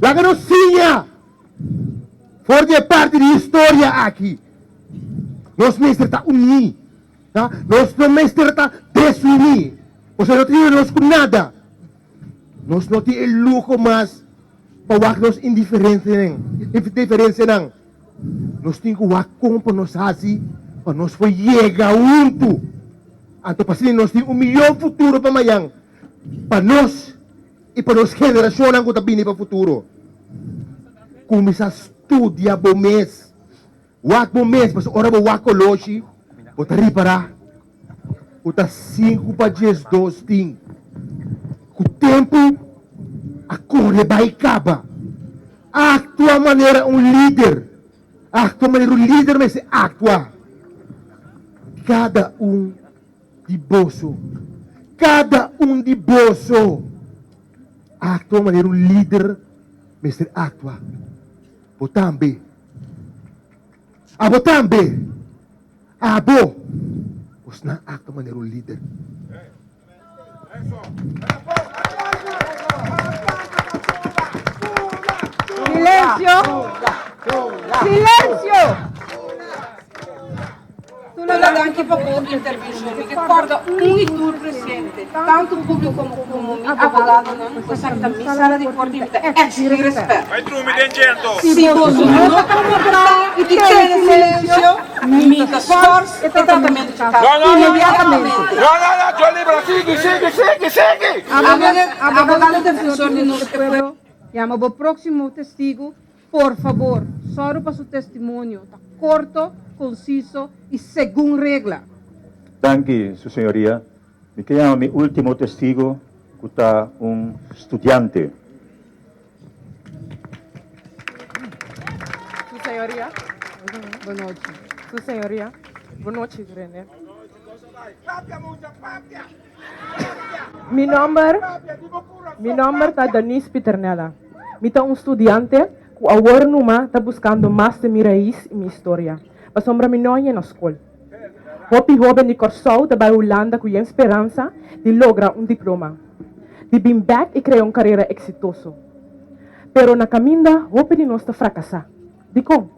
Laga nos siña for di e parti di historia aki. Nos mester ta uní. Nos no mester ta desuní. Pasobra no ta yuda nos ku nada. Nos no tin e luho mas pa wak nos indiferensianan. Nos tin ku wak kon pa nos hasi pa nos por yega huntu. Anto pa asina nos tin un mihó futuro pa mañan, pa nos i pa nos generashonnan ku ta bini pa futuro. Kuminsá studia bo mes. Wak bo mes, pasobra ora bo wak koloshi, bo ta ripará ku ta sinku pa 12 tin. Ku tempu a kore bai kaba. Aktua manera un lider. Aktua manera un lider mester aktua. Kada un di boso, kada un di boso aktua manera un lider mester aktua. Bo tambe. Abo tambe. Abo. Bosnan actua manera un lider. Silencio. Silencio. Tula danki pa bo intervenshon. Mi ke kòrda un i tur presente, tantu públiko komo mi abogadonan, ku esaki ta mi sala di korte i mi ta eksigí rèspèt. Si boso no ta komportá i tene silensio, mi ta skòrs e tratamentu di kaso inmediatamente. Abogado defensor di nos pueblo, Yama bo próksimo testigu Por fabor, sòru pa su testimonio ta korto, konsiso i segun regla. Danki, Su Señoria. Mi ke yama mi ultimo testigo ku ta un studiante. Su Señoria, bon nochi. Su Señoria, bon nochi, Rene. Mi nomber, mi nomber ta Denise Pieternella. Mi ta un studiante ku awor numa ta buskando mas di mi rais i mi historia, pasobra mi no a yena skol. Hopi hóben di Kòrsou ta bai Hulanda ku yen speransa di logra un diploma, di bin bèk i krea un karera eksitoso. Pero na kaminda hopi di nos ta frakasá. Dikon?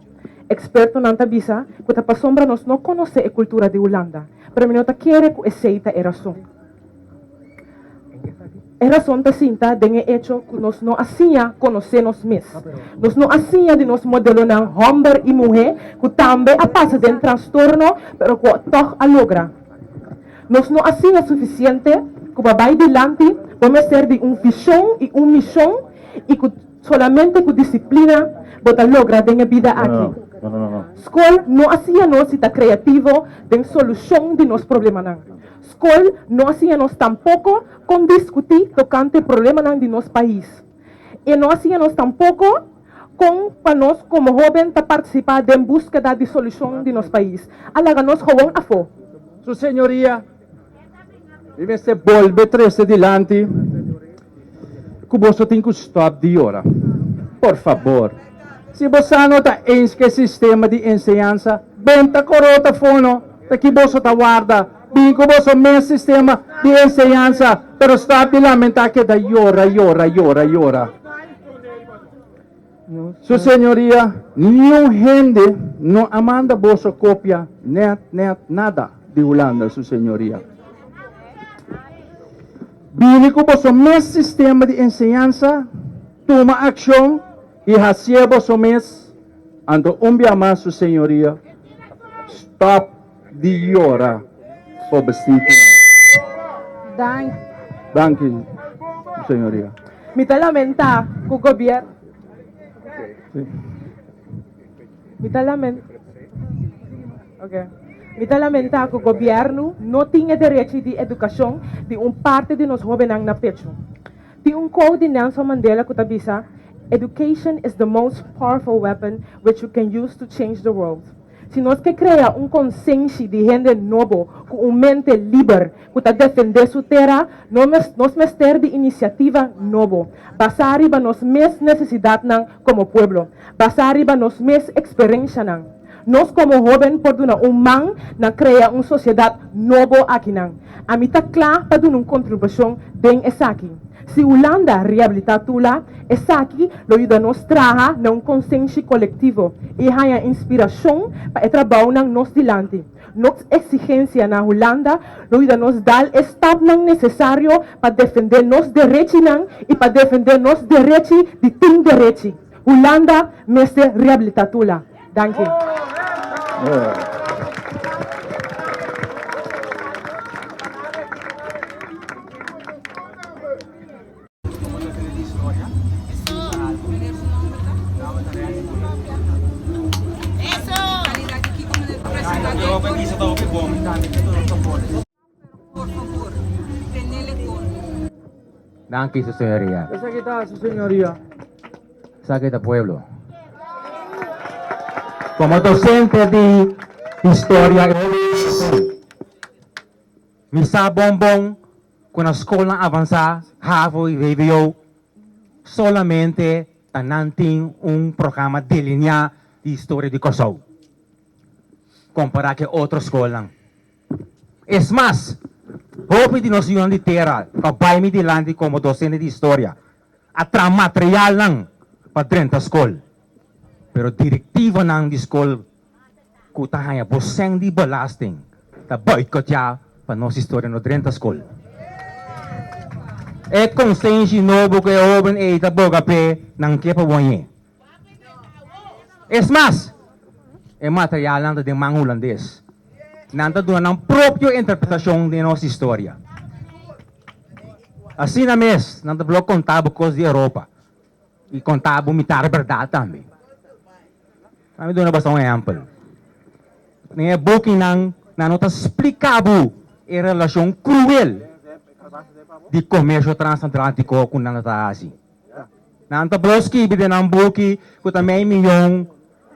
Ekspertonan ta bisa ku ta pasobra nos no konosé e kultura di Hulanda, pero mi no ta kere ku esei ta e rason. E rason ta sinta den e echo ku nos no a siña konosé nos mes. Nos no a siña di nos modelonan hòmber i muhé ku tambe a pasa den trastorno pero ku tòg a logra. Nos no a siña sufisiente ku pa bai dilanti bo mester di un vishon i un mishon i ku Solamente ku disiplina bo ta logra den e bida aki. Skol no a siña nos si ta kreativo den solushon di nos problemanan. Skol no a siña nos tampoko kon diskutí tokante problemanan di nos pais. E no a siña nos tampoko kon pa nos komo hóben ta partisipá den búskeda di solushon di nos pais. A laga nos gewoon afó. Su señoria, Mi mester bolbe trese dilanti ku boso tin ku stòp di yora. Por fabor, si bo sa no ta eens ku e sistema di enseñansa, benta korota fono, ta ki boso ta warda? Bin ku boso mes sistema di enseñansa, pero stòp di lamentá keda yora, yora, yora, yora. Su señoria, niun hende no a manda boso kopia net net nada di Hulanda, su señoria. Bini ku boso mes sistema di enseñansa, tuma akshon i hasié boso mes, anto un bia mas su señoria, stòp di yora pobrecitonan. Danki. Danki, su señoria. Mi ta lamentá ku gobier. Mi ta lamen. Ok. Mi ta lamentá ku gobièrnu no tin e derechi di edukashon di un parti di nos hóbennan na pechu. Tin un quote di Nelson Mandela ku ta bisa, Education is the most powerful weapon which you can use to change the world. Si nos ke krea un konsenshi di hende nobo ku un mente liber ku ta defendé su tera, nos mester di inisiativa nobo, basá riba nos mes nesesidatnan komo pueblo, basá riba nos mes eksperenshanan. Nos komo hóben por duna un man na krea un sosiedat nobo akinan. Ami ta kla pa duna un kontribushon den esaki. Si Hulanda rehabilitá Tula, esaki lo yuda nos traha na un konsenshi kolektivo i haña inspirashon pa e trabounan nos dilanti. Nos eksigensia na Hulanda lo yuda nos dal e stapnan nesesario pa defendé nos derechinan i pa defendé nos derechi di tin derechi. Hulanda mester rehabilitá Tula. Danki. Danki su señoria. Esaki ta su señoria. Esaki ta pueblo. Como docente di historia mi sa bon bon cu na scolnan avansa, havo y vwo, solamente ta nan tin un programa delinea di historia di Corsou, compara cu e otro scolnan. Es mas, hopi di nos yunan di tera ku a bai mi dilanti komo dosente di historia a traha materialnan pa drenta skol. Pero direktivonan di skol ku ta haña bo sèn di belasting ta boikoteá pa nos historia no drenta skol. E konsenshi nobo ku e hóben ei ta boga p'e nan ke pa woñ'é. Es mas, e materialnan ta den man hulandes. Nan ta duna nan propio interpretashon den nos historia. Asina mes, nan ta blok konta bo kos di Europa i konta bo mitar bèrdat tambe. Laat mi duna boso un ehèmpel. Den e bukinan nan no ta splika bo e relashon kruel di komersio transatlantiko ku nan ta hasi. Nan ta blo skibi den nan buki ku ta mei miyon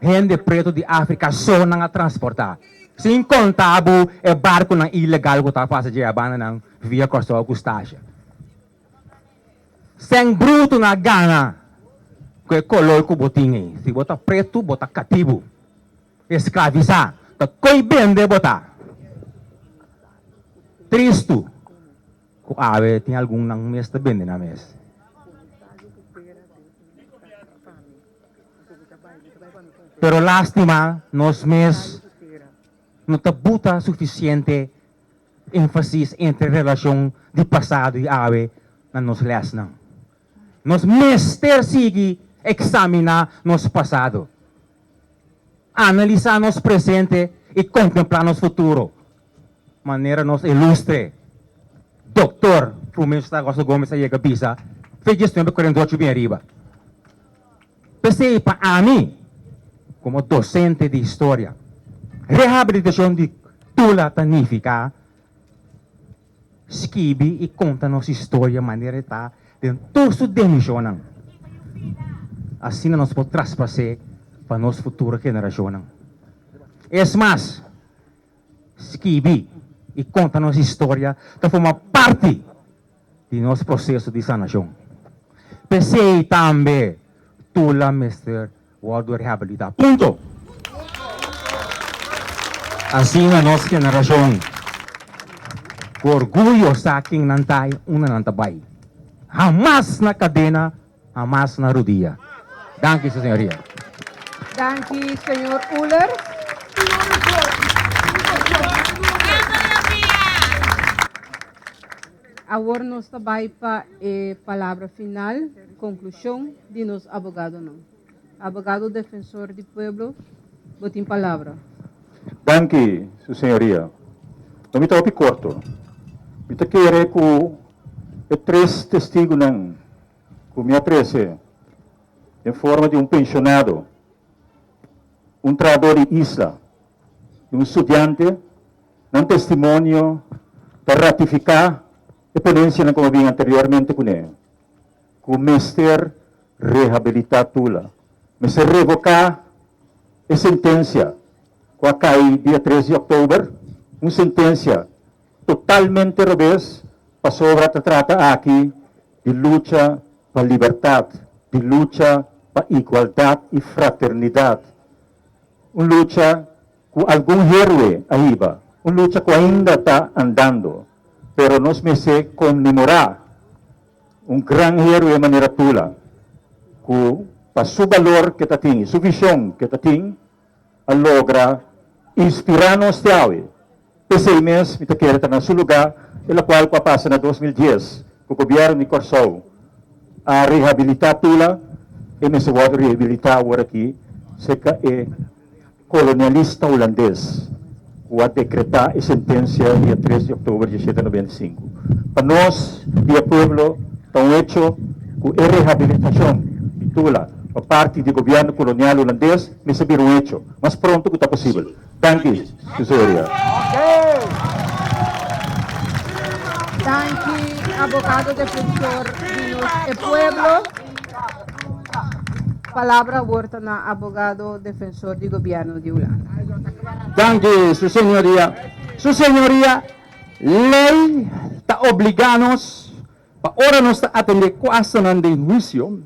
hende pretu di Afrika so nan a transportá, sin konta bo e barkunan ilegal ku ta pasa dje a bandanan via Kòrsou ku Stasia. Sèn brutu nan a gana ku e kolor ku bo tin ei. Si bo ta pretu, bo ta katibu, esklavisá, ta koi bende bo ta. Tristu. Ku awe tin algun nan mes ta bende nan mes. Pero lastima nos mes no ta buta sufisiente enfasis entre relashon di pasado i awe na nos lèsnan. Nos mester sigui eksaminá nos pasado, analisá nos presente i kontemplá nos futuro. Manera nos ilustre Doktor Frumencio Agosto Gomez a yega bisa fe 1948 bin ariba. P'esei pa ami, komo dosente di historia, rehabilitashon di Tula ta nifiká skibi i konta nos historia manera e ta den tur su demishonnan. Asina nos por traspas'é pa nos futuro generashonnan. Es mas, Skibi i konta nos historia ta forma parti di nos proseso di sanashon. P'esei tambe Tula mester wòrdu rehabilitá. Punto! Asina nos generashon ku orguyo sa ken nan ta i unda nan ta bai. Hamas na kadena, hamas na rudia. Danki, su señoria. Danki, señor Oehlers. Awor nos ta bai pa e palabra final, konklushon di nos abogadonan. Abogado defensor di pueblo, bo tin palabra. Danki, su señoria. No mi ta hopi korto. Mi ta kere ku e tres testigunan ku mi a trese den forma di un penshonado, un trahador di isla i un studiante, nan testimonio ta ratifiká e ponensianan ku mi a bin anteriormente kuné, ku mester rehabilitá Tula, mester revoká e sentensia ku a kai dia tres di òktober, un sentensia totalmente robes pasobra ta trata aki di lucha pa libertat, di lucha pa igualdat i fraternidat. Un lucha ku algun héroe a hiba, un lucha ku ainda ta andando, pero nos mester konmemorá un gran héroe manera Tula, ku pa su balor ke ta tin i su vishon ke ta tin, a logra inspirá nos te awe. P'esei mes mi ta kere ta na su lugá e lokual ku a pasa na 2010 ku gobièrnu di Kòrsou a rehabilitá Tula, e mester wòrdu rehabilitá awor aki serka e kolonialista hulandes ku a dekretá e sentensia dia tres di òktober 1795. Pa nos di e pueblo ta un hecho ku e rehabilitashon di Tula pa parti di gobièrnu kolonial hulandes mester bira un hecho mas pronto ku ta posibel. Danki, su señoria. Danki, abogado defensor di nos e pueblo. Palabra awor ta na abogado defensor di gobierno di Hulanda. Danki, su señoria. Su señoria, ley ta obliga nos pa ora nos ta atende kuasonan den huisio,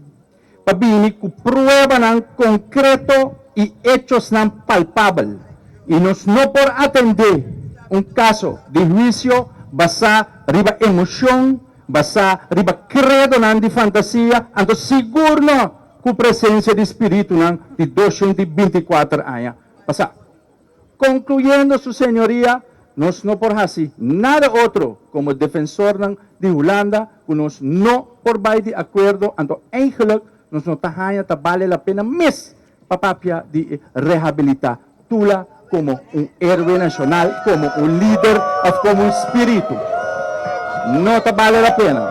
pa bini ku pruebanan konkreto i echosnan palpabel, i nos no por atendé un kaso di huisio basá riba emoshon, basá riba kredonan di fantasia, anto sigur no ku presensia di spiritunan di 224 aña pasá. Konkluyendo, Su Señoria, nos no por hasi nada otro komo defensornan di Hulanda ku nos no por bai di akuerdo, anto eigenlijk nos no ta haña ta bale la pena mes pa papia di rehabilitá Tula komo un héroe nashonal, komo un lider òf komo un spiritu. No ta bale la pena.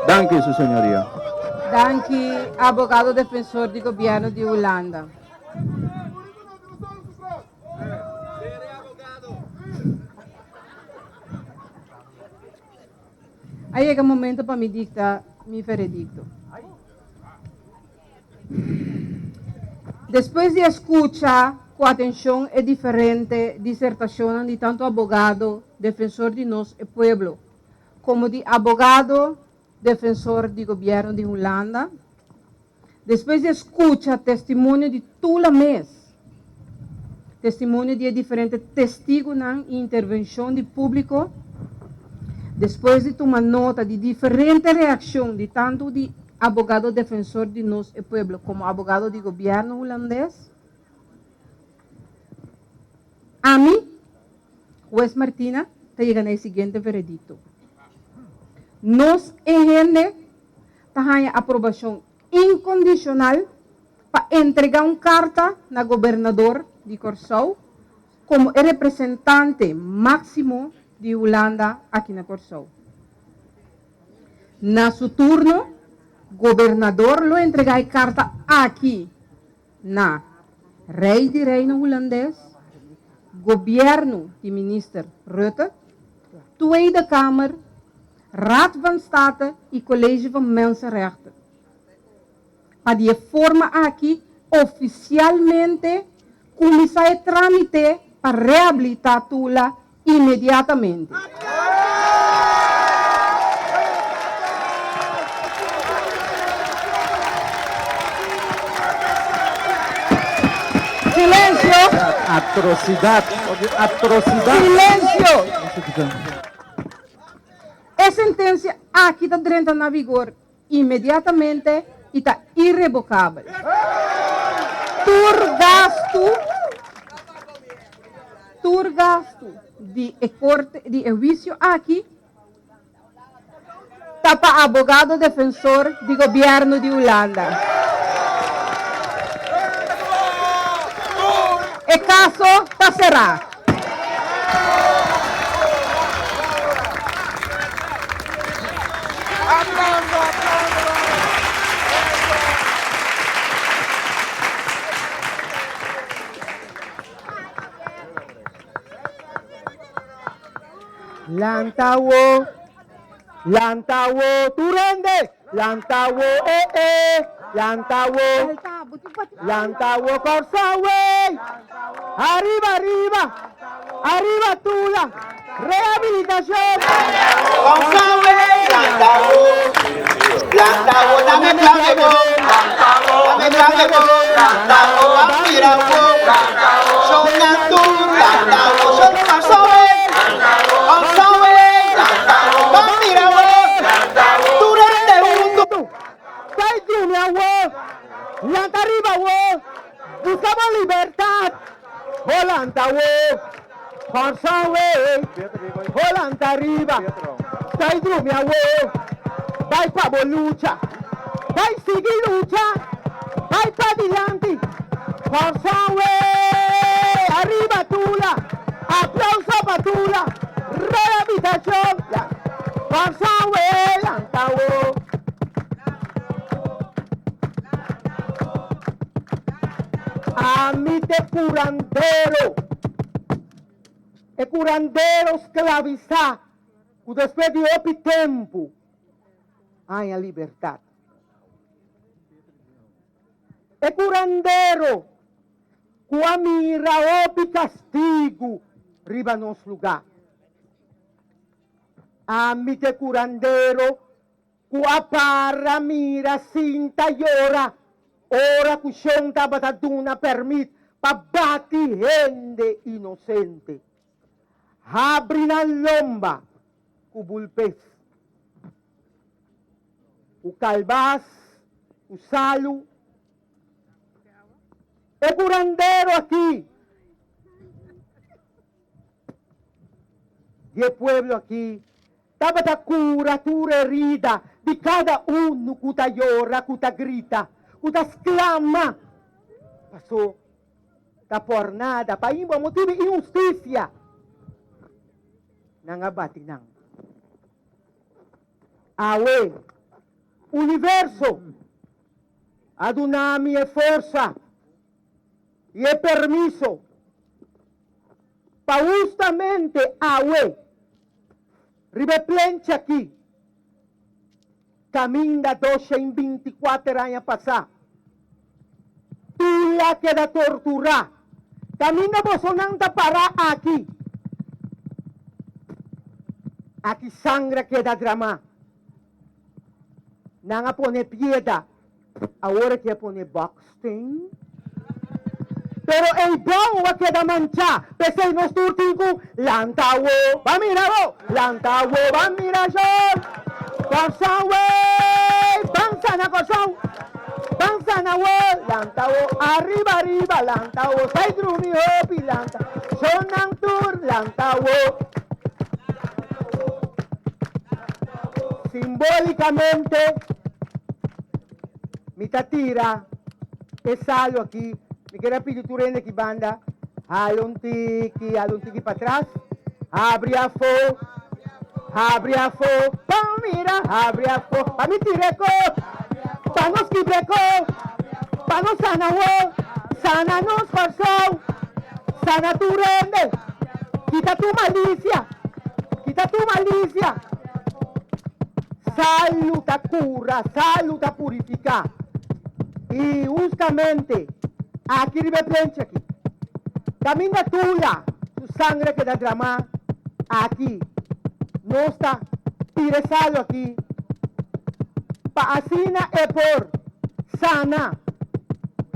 Danki, Su Señoria. Danki, abogado defensor di gobièrnu di Hulanda. A yega momento pa mi dicta mi veredicto. Despues di a scucha cu atencion e diferente disertacionnan di tanto abogado defensor di nos e pueblo como di abogado defensor di gobierno di Hulanda, Despues di a skucha testimonio di Tula mes, testimonio di e diferente testigunan i intervenshon di públiko, despues di tuma nota di diferente reakshon di tantu di abogado defensor di nos e pueblo komo abogado di gobièrnu hulandes, ami, Hues Martina, ta yega na e siguiente veredikto, Nos e hende ta haña aprobashon inkondishonal pa entregá un karta na gobernador di Kòrsou komo e representante máksimo di Hulanda aki na Kòrsou. Na su turno, gobernador lo entregá e karta aki na Rei di Reino Hulandes, Gobièrnu di Minister Rutte, Tweede Kamer, Raad van State i College van Mensenrechten. Pa di e forma aki ofisialmente kuminsá e trámite pa rehabilitá Tula inmediatamente. Silencio! Atrocidad! Atrocidad! Silencio! E sentencia aki ta drenta na vigor inmediatamente. i ta irebokabel. Tur gastu tur gastu di e korte di e huisio aki ta pa abogado defensor di gobièrnu di Hulanda. E kaso ta será. Lanta wo, lanta wo, tur hende, lanta wo, eh eh, lanta wo, lanta wo Kòrsou ey, ariba ariba, ariba Tula, rehabilitashon. Kòrsou ey, lanta wo, lanta wo, dame klave bo, dame klave bo, lanta wo, ban mira wo, shon nan tur, lanta wo, shon Kòrsou ey. Kai drumi awor, lanta riba awor, buska bo libertat. Bo lanta awor, Kòrsou ey, bo lanta riba. Kai drumi awor, bai pa bo lucha, bai sigui lucha, bai padilanti. Kòrsou ey, ariba Tula. Aplauso pa Tula, rehabilitacion ya Kòrsou e lanta wo. Ami t'e curandero, e curandero sclavisá cu despues di hopi tempu haña libertad. E curandero ku a mira hopi kastigu riba nos lugá. Ami t'e kurandero ku a para mira sinta yora ora ku shon tabata duna pèrmit pa bati hende inosente. Habri nan lomba ku bulpes, ku kalbas, ku salu. E curandero aki di e pueblo aki tabata cura tur herida di cada uno cu ta yora, cu ta grita, cu ta sclama, paso ta por nada, pa imbo motibo di inhusticia nan a bati nan. Awe, universo A duna mi e forsa i e permiso pa hustamente awe riba e plenchi aki, kaminda 224 aña pasá Tula keda torturá, kaminda bosonan ta pará aki, aki sangre a keda dramá. Nan a pone pieda, awor e ke pone baksteen. Pero ei bou a keda manchá, p'esei nos tur tin ku lanta awo, ban mira awo, lanta awo, ban mira shon. Kòrsou wey, ban sana Kòrsou, ban sana awo, lanta awo, ariba ariba, lanta awo, sai drumi hopi, lanta, shonnan tur, lanta awo. Simbólikamente mi ta tira e salu aki. Mi ker a pidi tur hende aki banda, hala un tiki, hala un tiki patras, habri afó, habri afó, pa mira, habri afó, pa mi tira e kos, pa nos kibra e kos, pa nos sana awor, sana nos Kòrsou, sana tur hende, kita tur malisia. Kita tur malisia. Salu ta kura, salu ta purifiká. I hustamente aki riba e plenchi aki, kaminda Tula su sangre keda dramá, aki nos ta tira e salu aki pa asina e por sana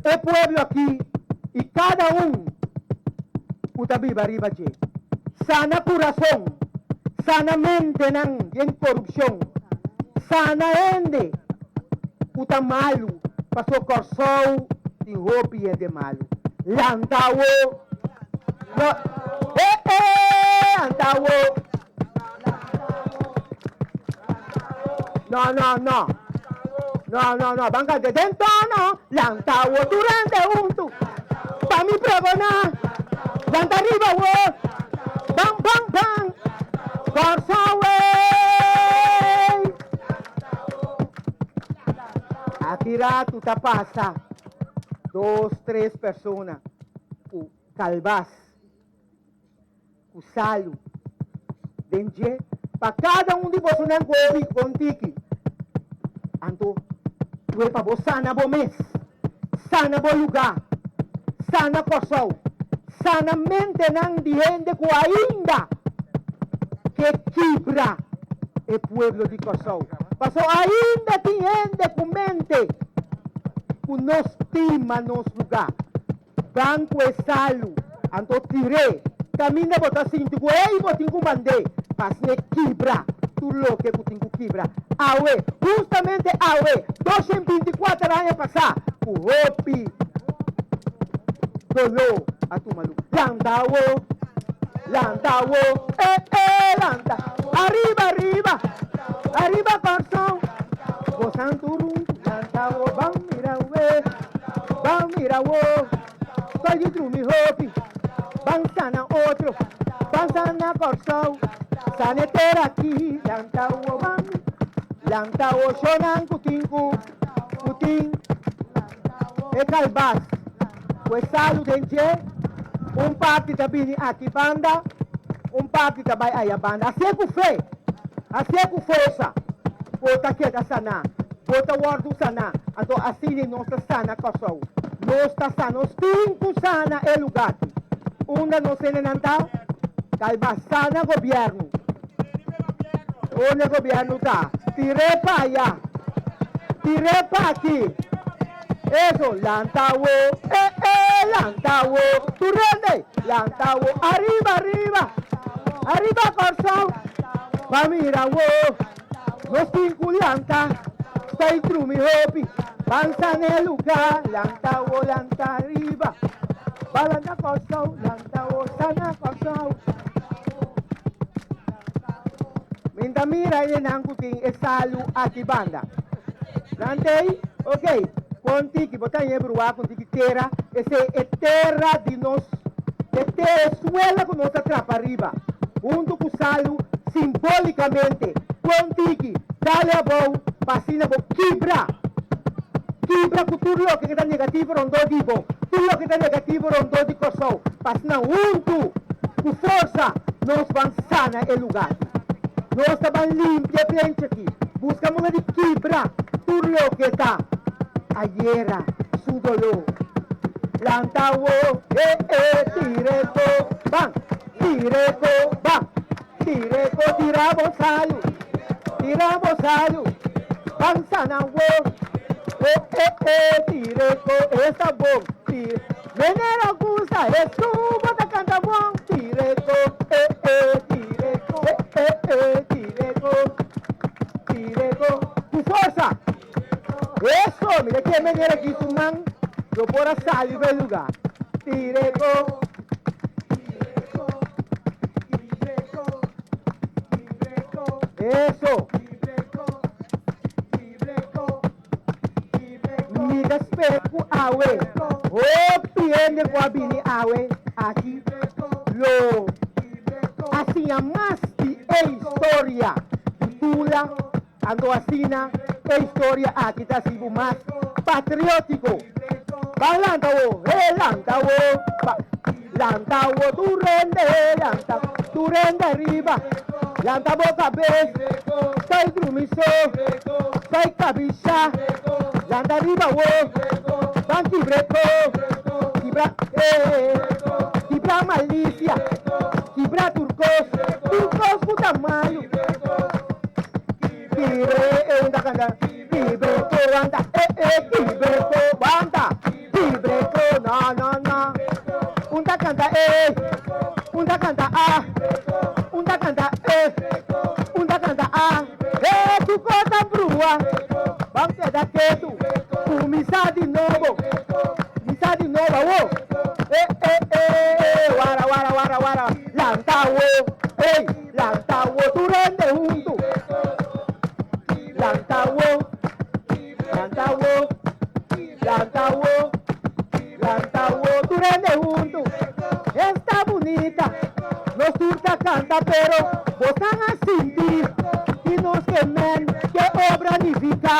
e pueblo aki i kada un ku ta biba riba dje. Sana kurason, sana mentenan den korupshon, sana hende. ku ta malu, paso Kòrsou tin hopi hende malu. Lanta wo! No, eh eh, lanta wo! No, no, no. No, no, no. Ban kanta den tono. Lanta wo tur hende huntu. Pa mi pregoná. Lanta riba wo. Ban, ban, ban. Kòrsou wey. Aki ratu ta pasa dos, tres persona ku kalbas. Ku salu den dje pa kada un di bosonan ku obi kon tiki. Anto due pa bo sana bo mes, sana bo lugá, sana Kòrsou, sana mentenan di hende ku ainda ke kibra e pueblo di Kòrsou. Paso ainda tin hende ku mente ku no stima nos lugá. Ban ku e salu, anto tir'é kaminda bo ta sinti ku ei bo tin ku mand'é pa asina e kibra tur loke ku tin ku kibra. Awe, hustamente awe, 224 aña pasá, ku hopi doló a tuma lugá. Lanta awo, lanta awo, eh eh, lanta, ariba, ariba, ariba Kòrsou, bosan tur huntu, lanta awo, ban mira awe. Ban mira wo, soy di drumi hopi, ban sana otro, ban sana Kòrsou, sana e tera aki, lanta wo ban, lanta wo shonnan ku tin ku ku tin e kalbas ku e salu den dje, un parti ta bini aki banda, un parti ta bai aya banda, hasié ku fe, hasié ku forsa, bo ta keda saná. Bo ta wòrdu saná. Anto asina nos ta sana Kòrsou. Nos ta sana. Nos tin ku sana e lugá aki. Unda nos hendenan ta? Kalba sana gobièrnu. Unda e gobièrnu ta? Tir'é pa aya. Tir'é pa aki. Eso, lanta awo. Eh, eh, lanta awo. Tur hende, lanta awo. Ariba, ariba. Ariba Kòrsou. Pa mira awo. Nos tin ku lanta, stay drumi hopi, pansa n'e lugá, lanta wo lanta riba, ba lanta Kòrsou, lanta wo sana Kòrsou. Mi ta mira hendenan ku tin e salu aki banda. Nan t'ei? Ok, kon tiki bo ta haña e bruá ku tiki tera, esei e tera di nos, e tera, e suela ku nos a trapa riba, huntu ku salu. Simbólikamente, pon tiki, dale abou pa asina bo kibra. Kibra ku tur loke ku ta negativo rondó di bo, tur loke ta negativo rondó di Kòrsou, pa asina huntu, ku forsa, nos ban sana e lugá aki. Nos ta ban limpia e plenchi aki, buska moda di kibra tur loke ta ayera su doló. Lanta awo, e e, tira e ko, ban, tira e ko, ban. Tire ko tira bo salu, tira bo salu, ban sana wo. Eh eh eh, tire ko esta bon, tire. Menera gusta Jesús, bo ta canta bon. Tire ko, eh eh, tire ko, eh eh eh, tire ko, tire ko. Ku forsa. Eso, mira ke menera ki su man lo por a sali pa e lugar. Tire ko. Eso. Mi ta spera ku awe hopi hende ku a bini awe aki lo a siña mas di e historia di Tula. Anto asina e historia aki ta hasi bo mas patriótiko. Ban lanta wo, he lanta wo, ba lanta wo tur hende, lanta tur hende ariba, lanta bo kabes, sai drumi so, sai kabisha, lanta riba wo, ban kibra e ko, kibra eh, kibra malisia, kibra tur kos, tur kos ku ta malu. Kibre e un ta canta Kibre ko wanta eh eh Kibre ko wanta Kibre ko no no no Un ta canta eh Un ta canta ah Un ta canta eh Un ta canta ah Eh tu ko ta brua Ban keda ketu. Pero bosan a sinti ki nos ke men ke obra nifiká.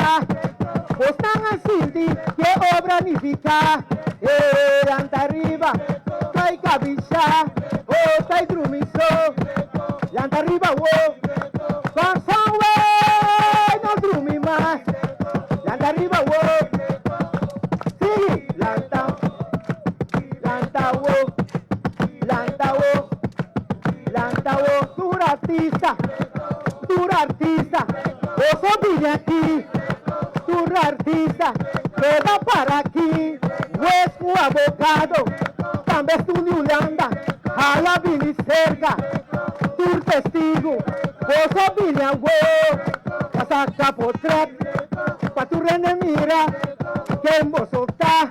Bosan a sinti ke obra nifiká. E lanta riba, kai kabisha, oh tai drumi so. Lanta riba wo, Kòrsou wey, no drumi mas. Lanta riba wo, sigui lanta, lanta wo, lanta wo, lanta wo. Tur artista, tur artista, boso bini aki. Tur artista, keda para aki. Wes ku abogado, tambe esun di Hulanda, hala bini serka. Tur testigu, boso bini awor. Pa saka potret, pa tur hende mira ken boso ta.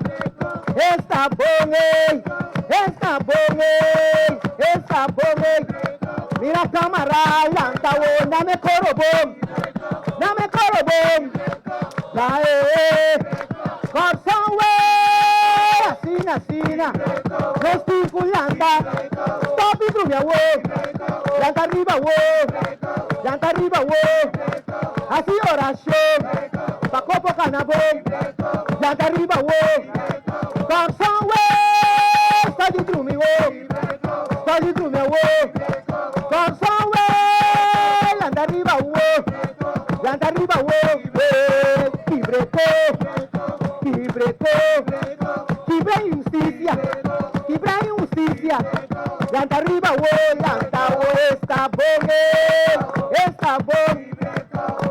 Esta bon ey, esta bon ey, esta bon ey. Mira kamara lanta awor, na me koro bon, na me koro bon. La eh, Kòrsou wey, asina asina, nos tin ku lanta. Stòp di drumi awor, lanta riba awor, lanta riba awor. Hasi orashon pa kopo kana bon, lanta riba awor. Kòrsou wey, stòp di drumi awor, stòp di drumi awor. Kòrsou wey, lanta riba awor, lanta riba awor. Kibreko, kibreko, kibra inhustisia, kibra inhustisia. Lanta riba wo, lanta wo, esta bon, eh, esta bon.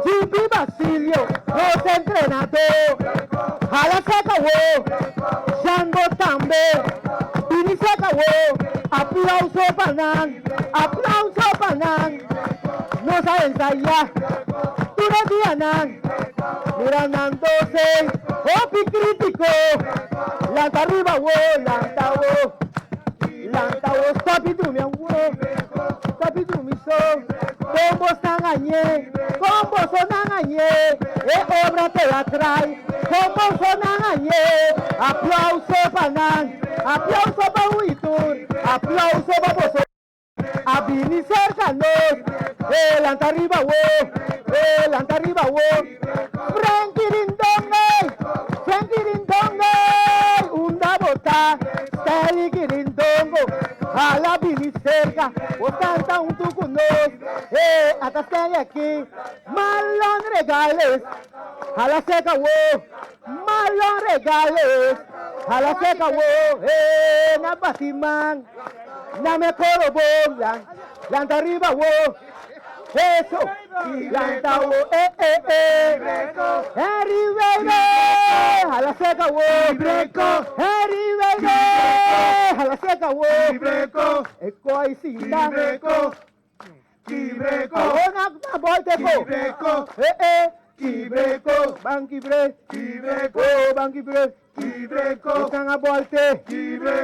Jippy Basilio, nos entrenadó. Hala seka wo, Shango tambe. Bini seka wo, aplauso pa nan, aplauso pa nan. Nos a ensayá tur e dianan. Mira nan dose hopi krítiko. Lanta riba wo, lanta wo, lanta wo. Stòp di drumi awo, stòp di drumi so. Kon bosnan hañ'é, kon bosonan hañ'é e obra teatral. Kon bosonan hañ'é. Aplauso pa nan, aplauso pa un i tur, aplauso pa boso. A bini serka nos, e lanta riba wo, e lanta riba wo. Frankie Rindon ey, Frankie Rindon ey, unda bo ta? Stelly Kirindongo, hala bini serka, bo kanta huntu ku nos, e ata Stelly aki. Marlon Regales, hala serka wo, Marlon Regales, hala serka wo, e na bati man. Na me coro bon, lanta riba wo. Eso, lanta wo, eh, eh, eh. Henry baby, hala seca wo. Henry baby, hala seca wo. E koi sinta. Awo na na boy te ko. Eh, eh. Ban kibre. Oh, ban kibre. Bosan a bolte.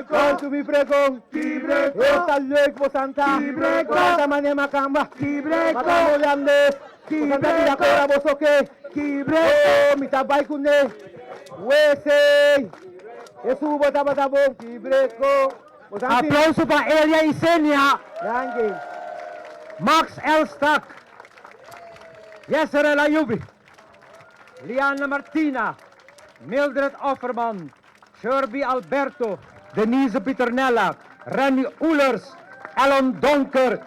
Boltu mi frekon. Esta leuk bosan ta. Bosan ta mane makamba. Makamba holandes. Bosan ta tira kora boso ke. Oh, mi ta bai kuné. Wesey. Esu bo tabata bon. Kibreko. Bosan si. Aplauso pa Elia Isenia. Danki. Max Elstak. Yesrel Ayubi. Liana Martina, Mildred Offerman, Sherby Alberto, Denise Pieternella, Renny Oelers, Ellon Donker,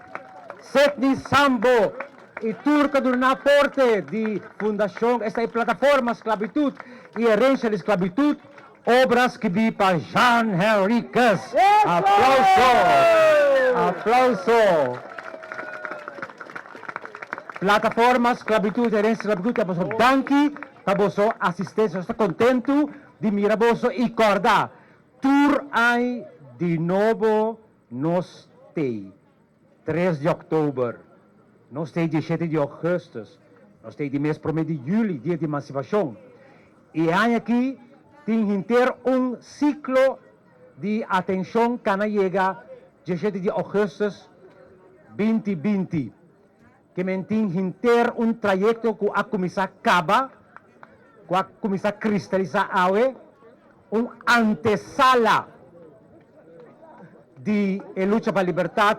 Sidney Sambo y tur cu a duna nan aporte di Fundacion esta e Plataforma Sclavitud y Herencia di Sclavitud, obra skibi pa Jean Henriquez. Aplauso! Aplauso! Plataforma Sklabitut Herensia Sklabitut ta boso danki pa boso asistensia. Nos ta kontentu di mira boso i kòrda tur añ di nobo nos t'ei tres di òktober, nos t'ei dieshete di ògùstùs, nos t'ei di mes promé di yüli, dia di emansipashon. I e aña aki tin henter un siklo di atenshon kana yega dieshete di ògùstùs binti binti. Ke men tin henter un trayekto ku a kuminsá kaba, ku a kuminsá kristalisá awe, un antesala di e lucha pa libertat.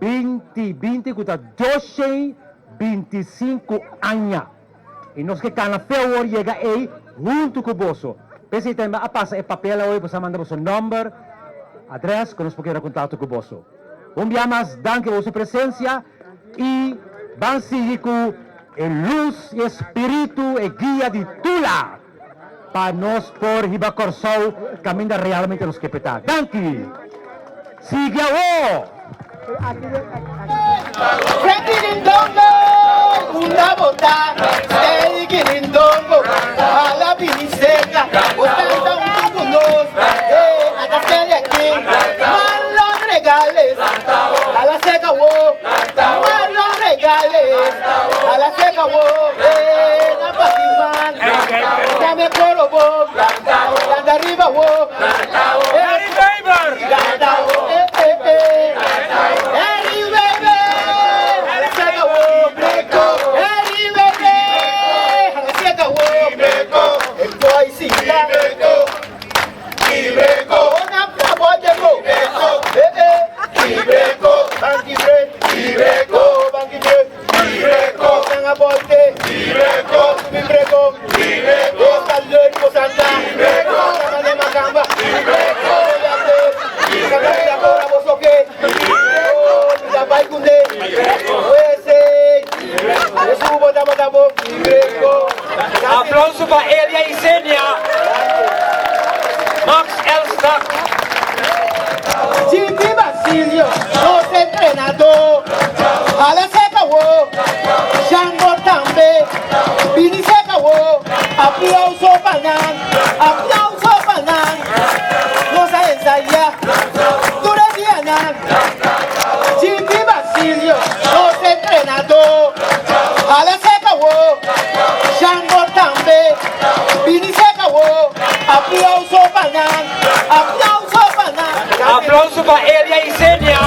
20 20 ku ta 225 aña. I nos ke kana fe awor yega ei huntu ku boso. P'esei tambe a pasa e papel awe, boso a manda boso nòmber, adrès, ku nos por keda kontakto ku boso. Un bia mas danki pa boso presensia i ban sigui ku e lus i e spiritu, e guia di Tula pa nos por hiba Kòrsou kaminda realmente nos ke p'e ta. Danki! Sigui awo! Frankie Rindongo, unda bo ta? Ericky Rindongo, hala bini cerca, bo canta hunto cu nos, eh, ata serie aki, Marlon Regales, hala cerca wo, Marlon Regales, hala cerca wo, eh, na Patiman, dame coro bo, canta riba wo, eh. Aplauso pa Elia Isenia, Max Elstak. Jimmy Basilio, nos entrenador. Hala seca wo, Shango tambe, bini seca wo. Aplauso pa nan, aplauso pa nan. Nos a ensaya tur e dianan. Jimmy Basilio, nos entrenador. Hala seca wo, Shango tambe, bini seca wo. Aplauso pa nan, aplauso pa nan. Aplauso pa Elia Isenia.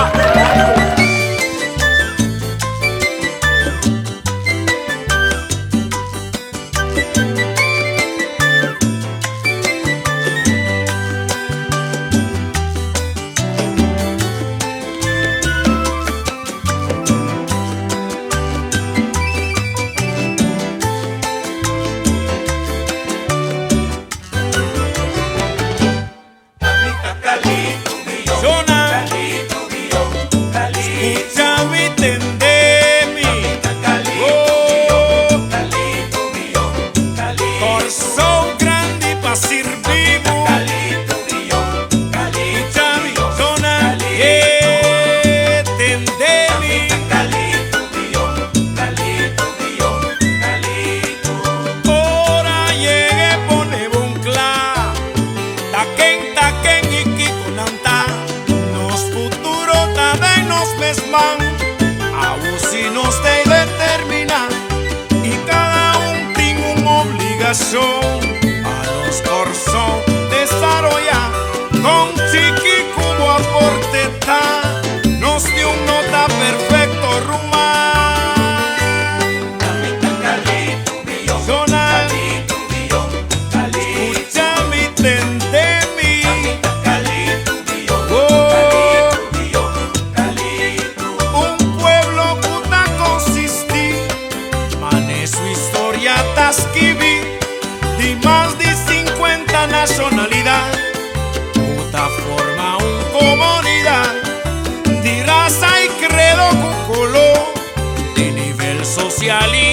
Social.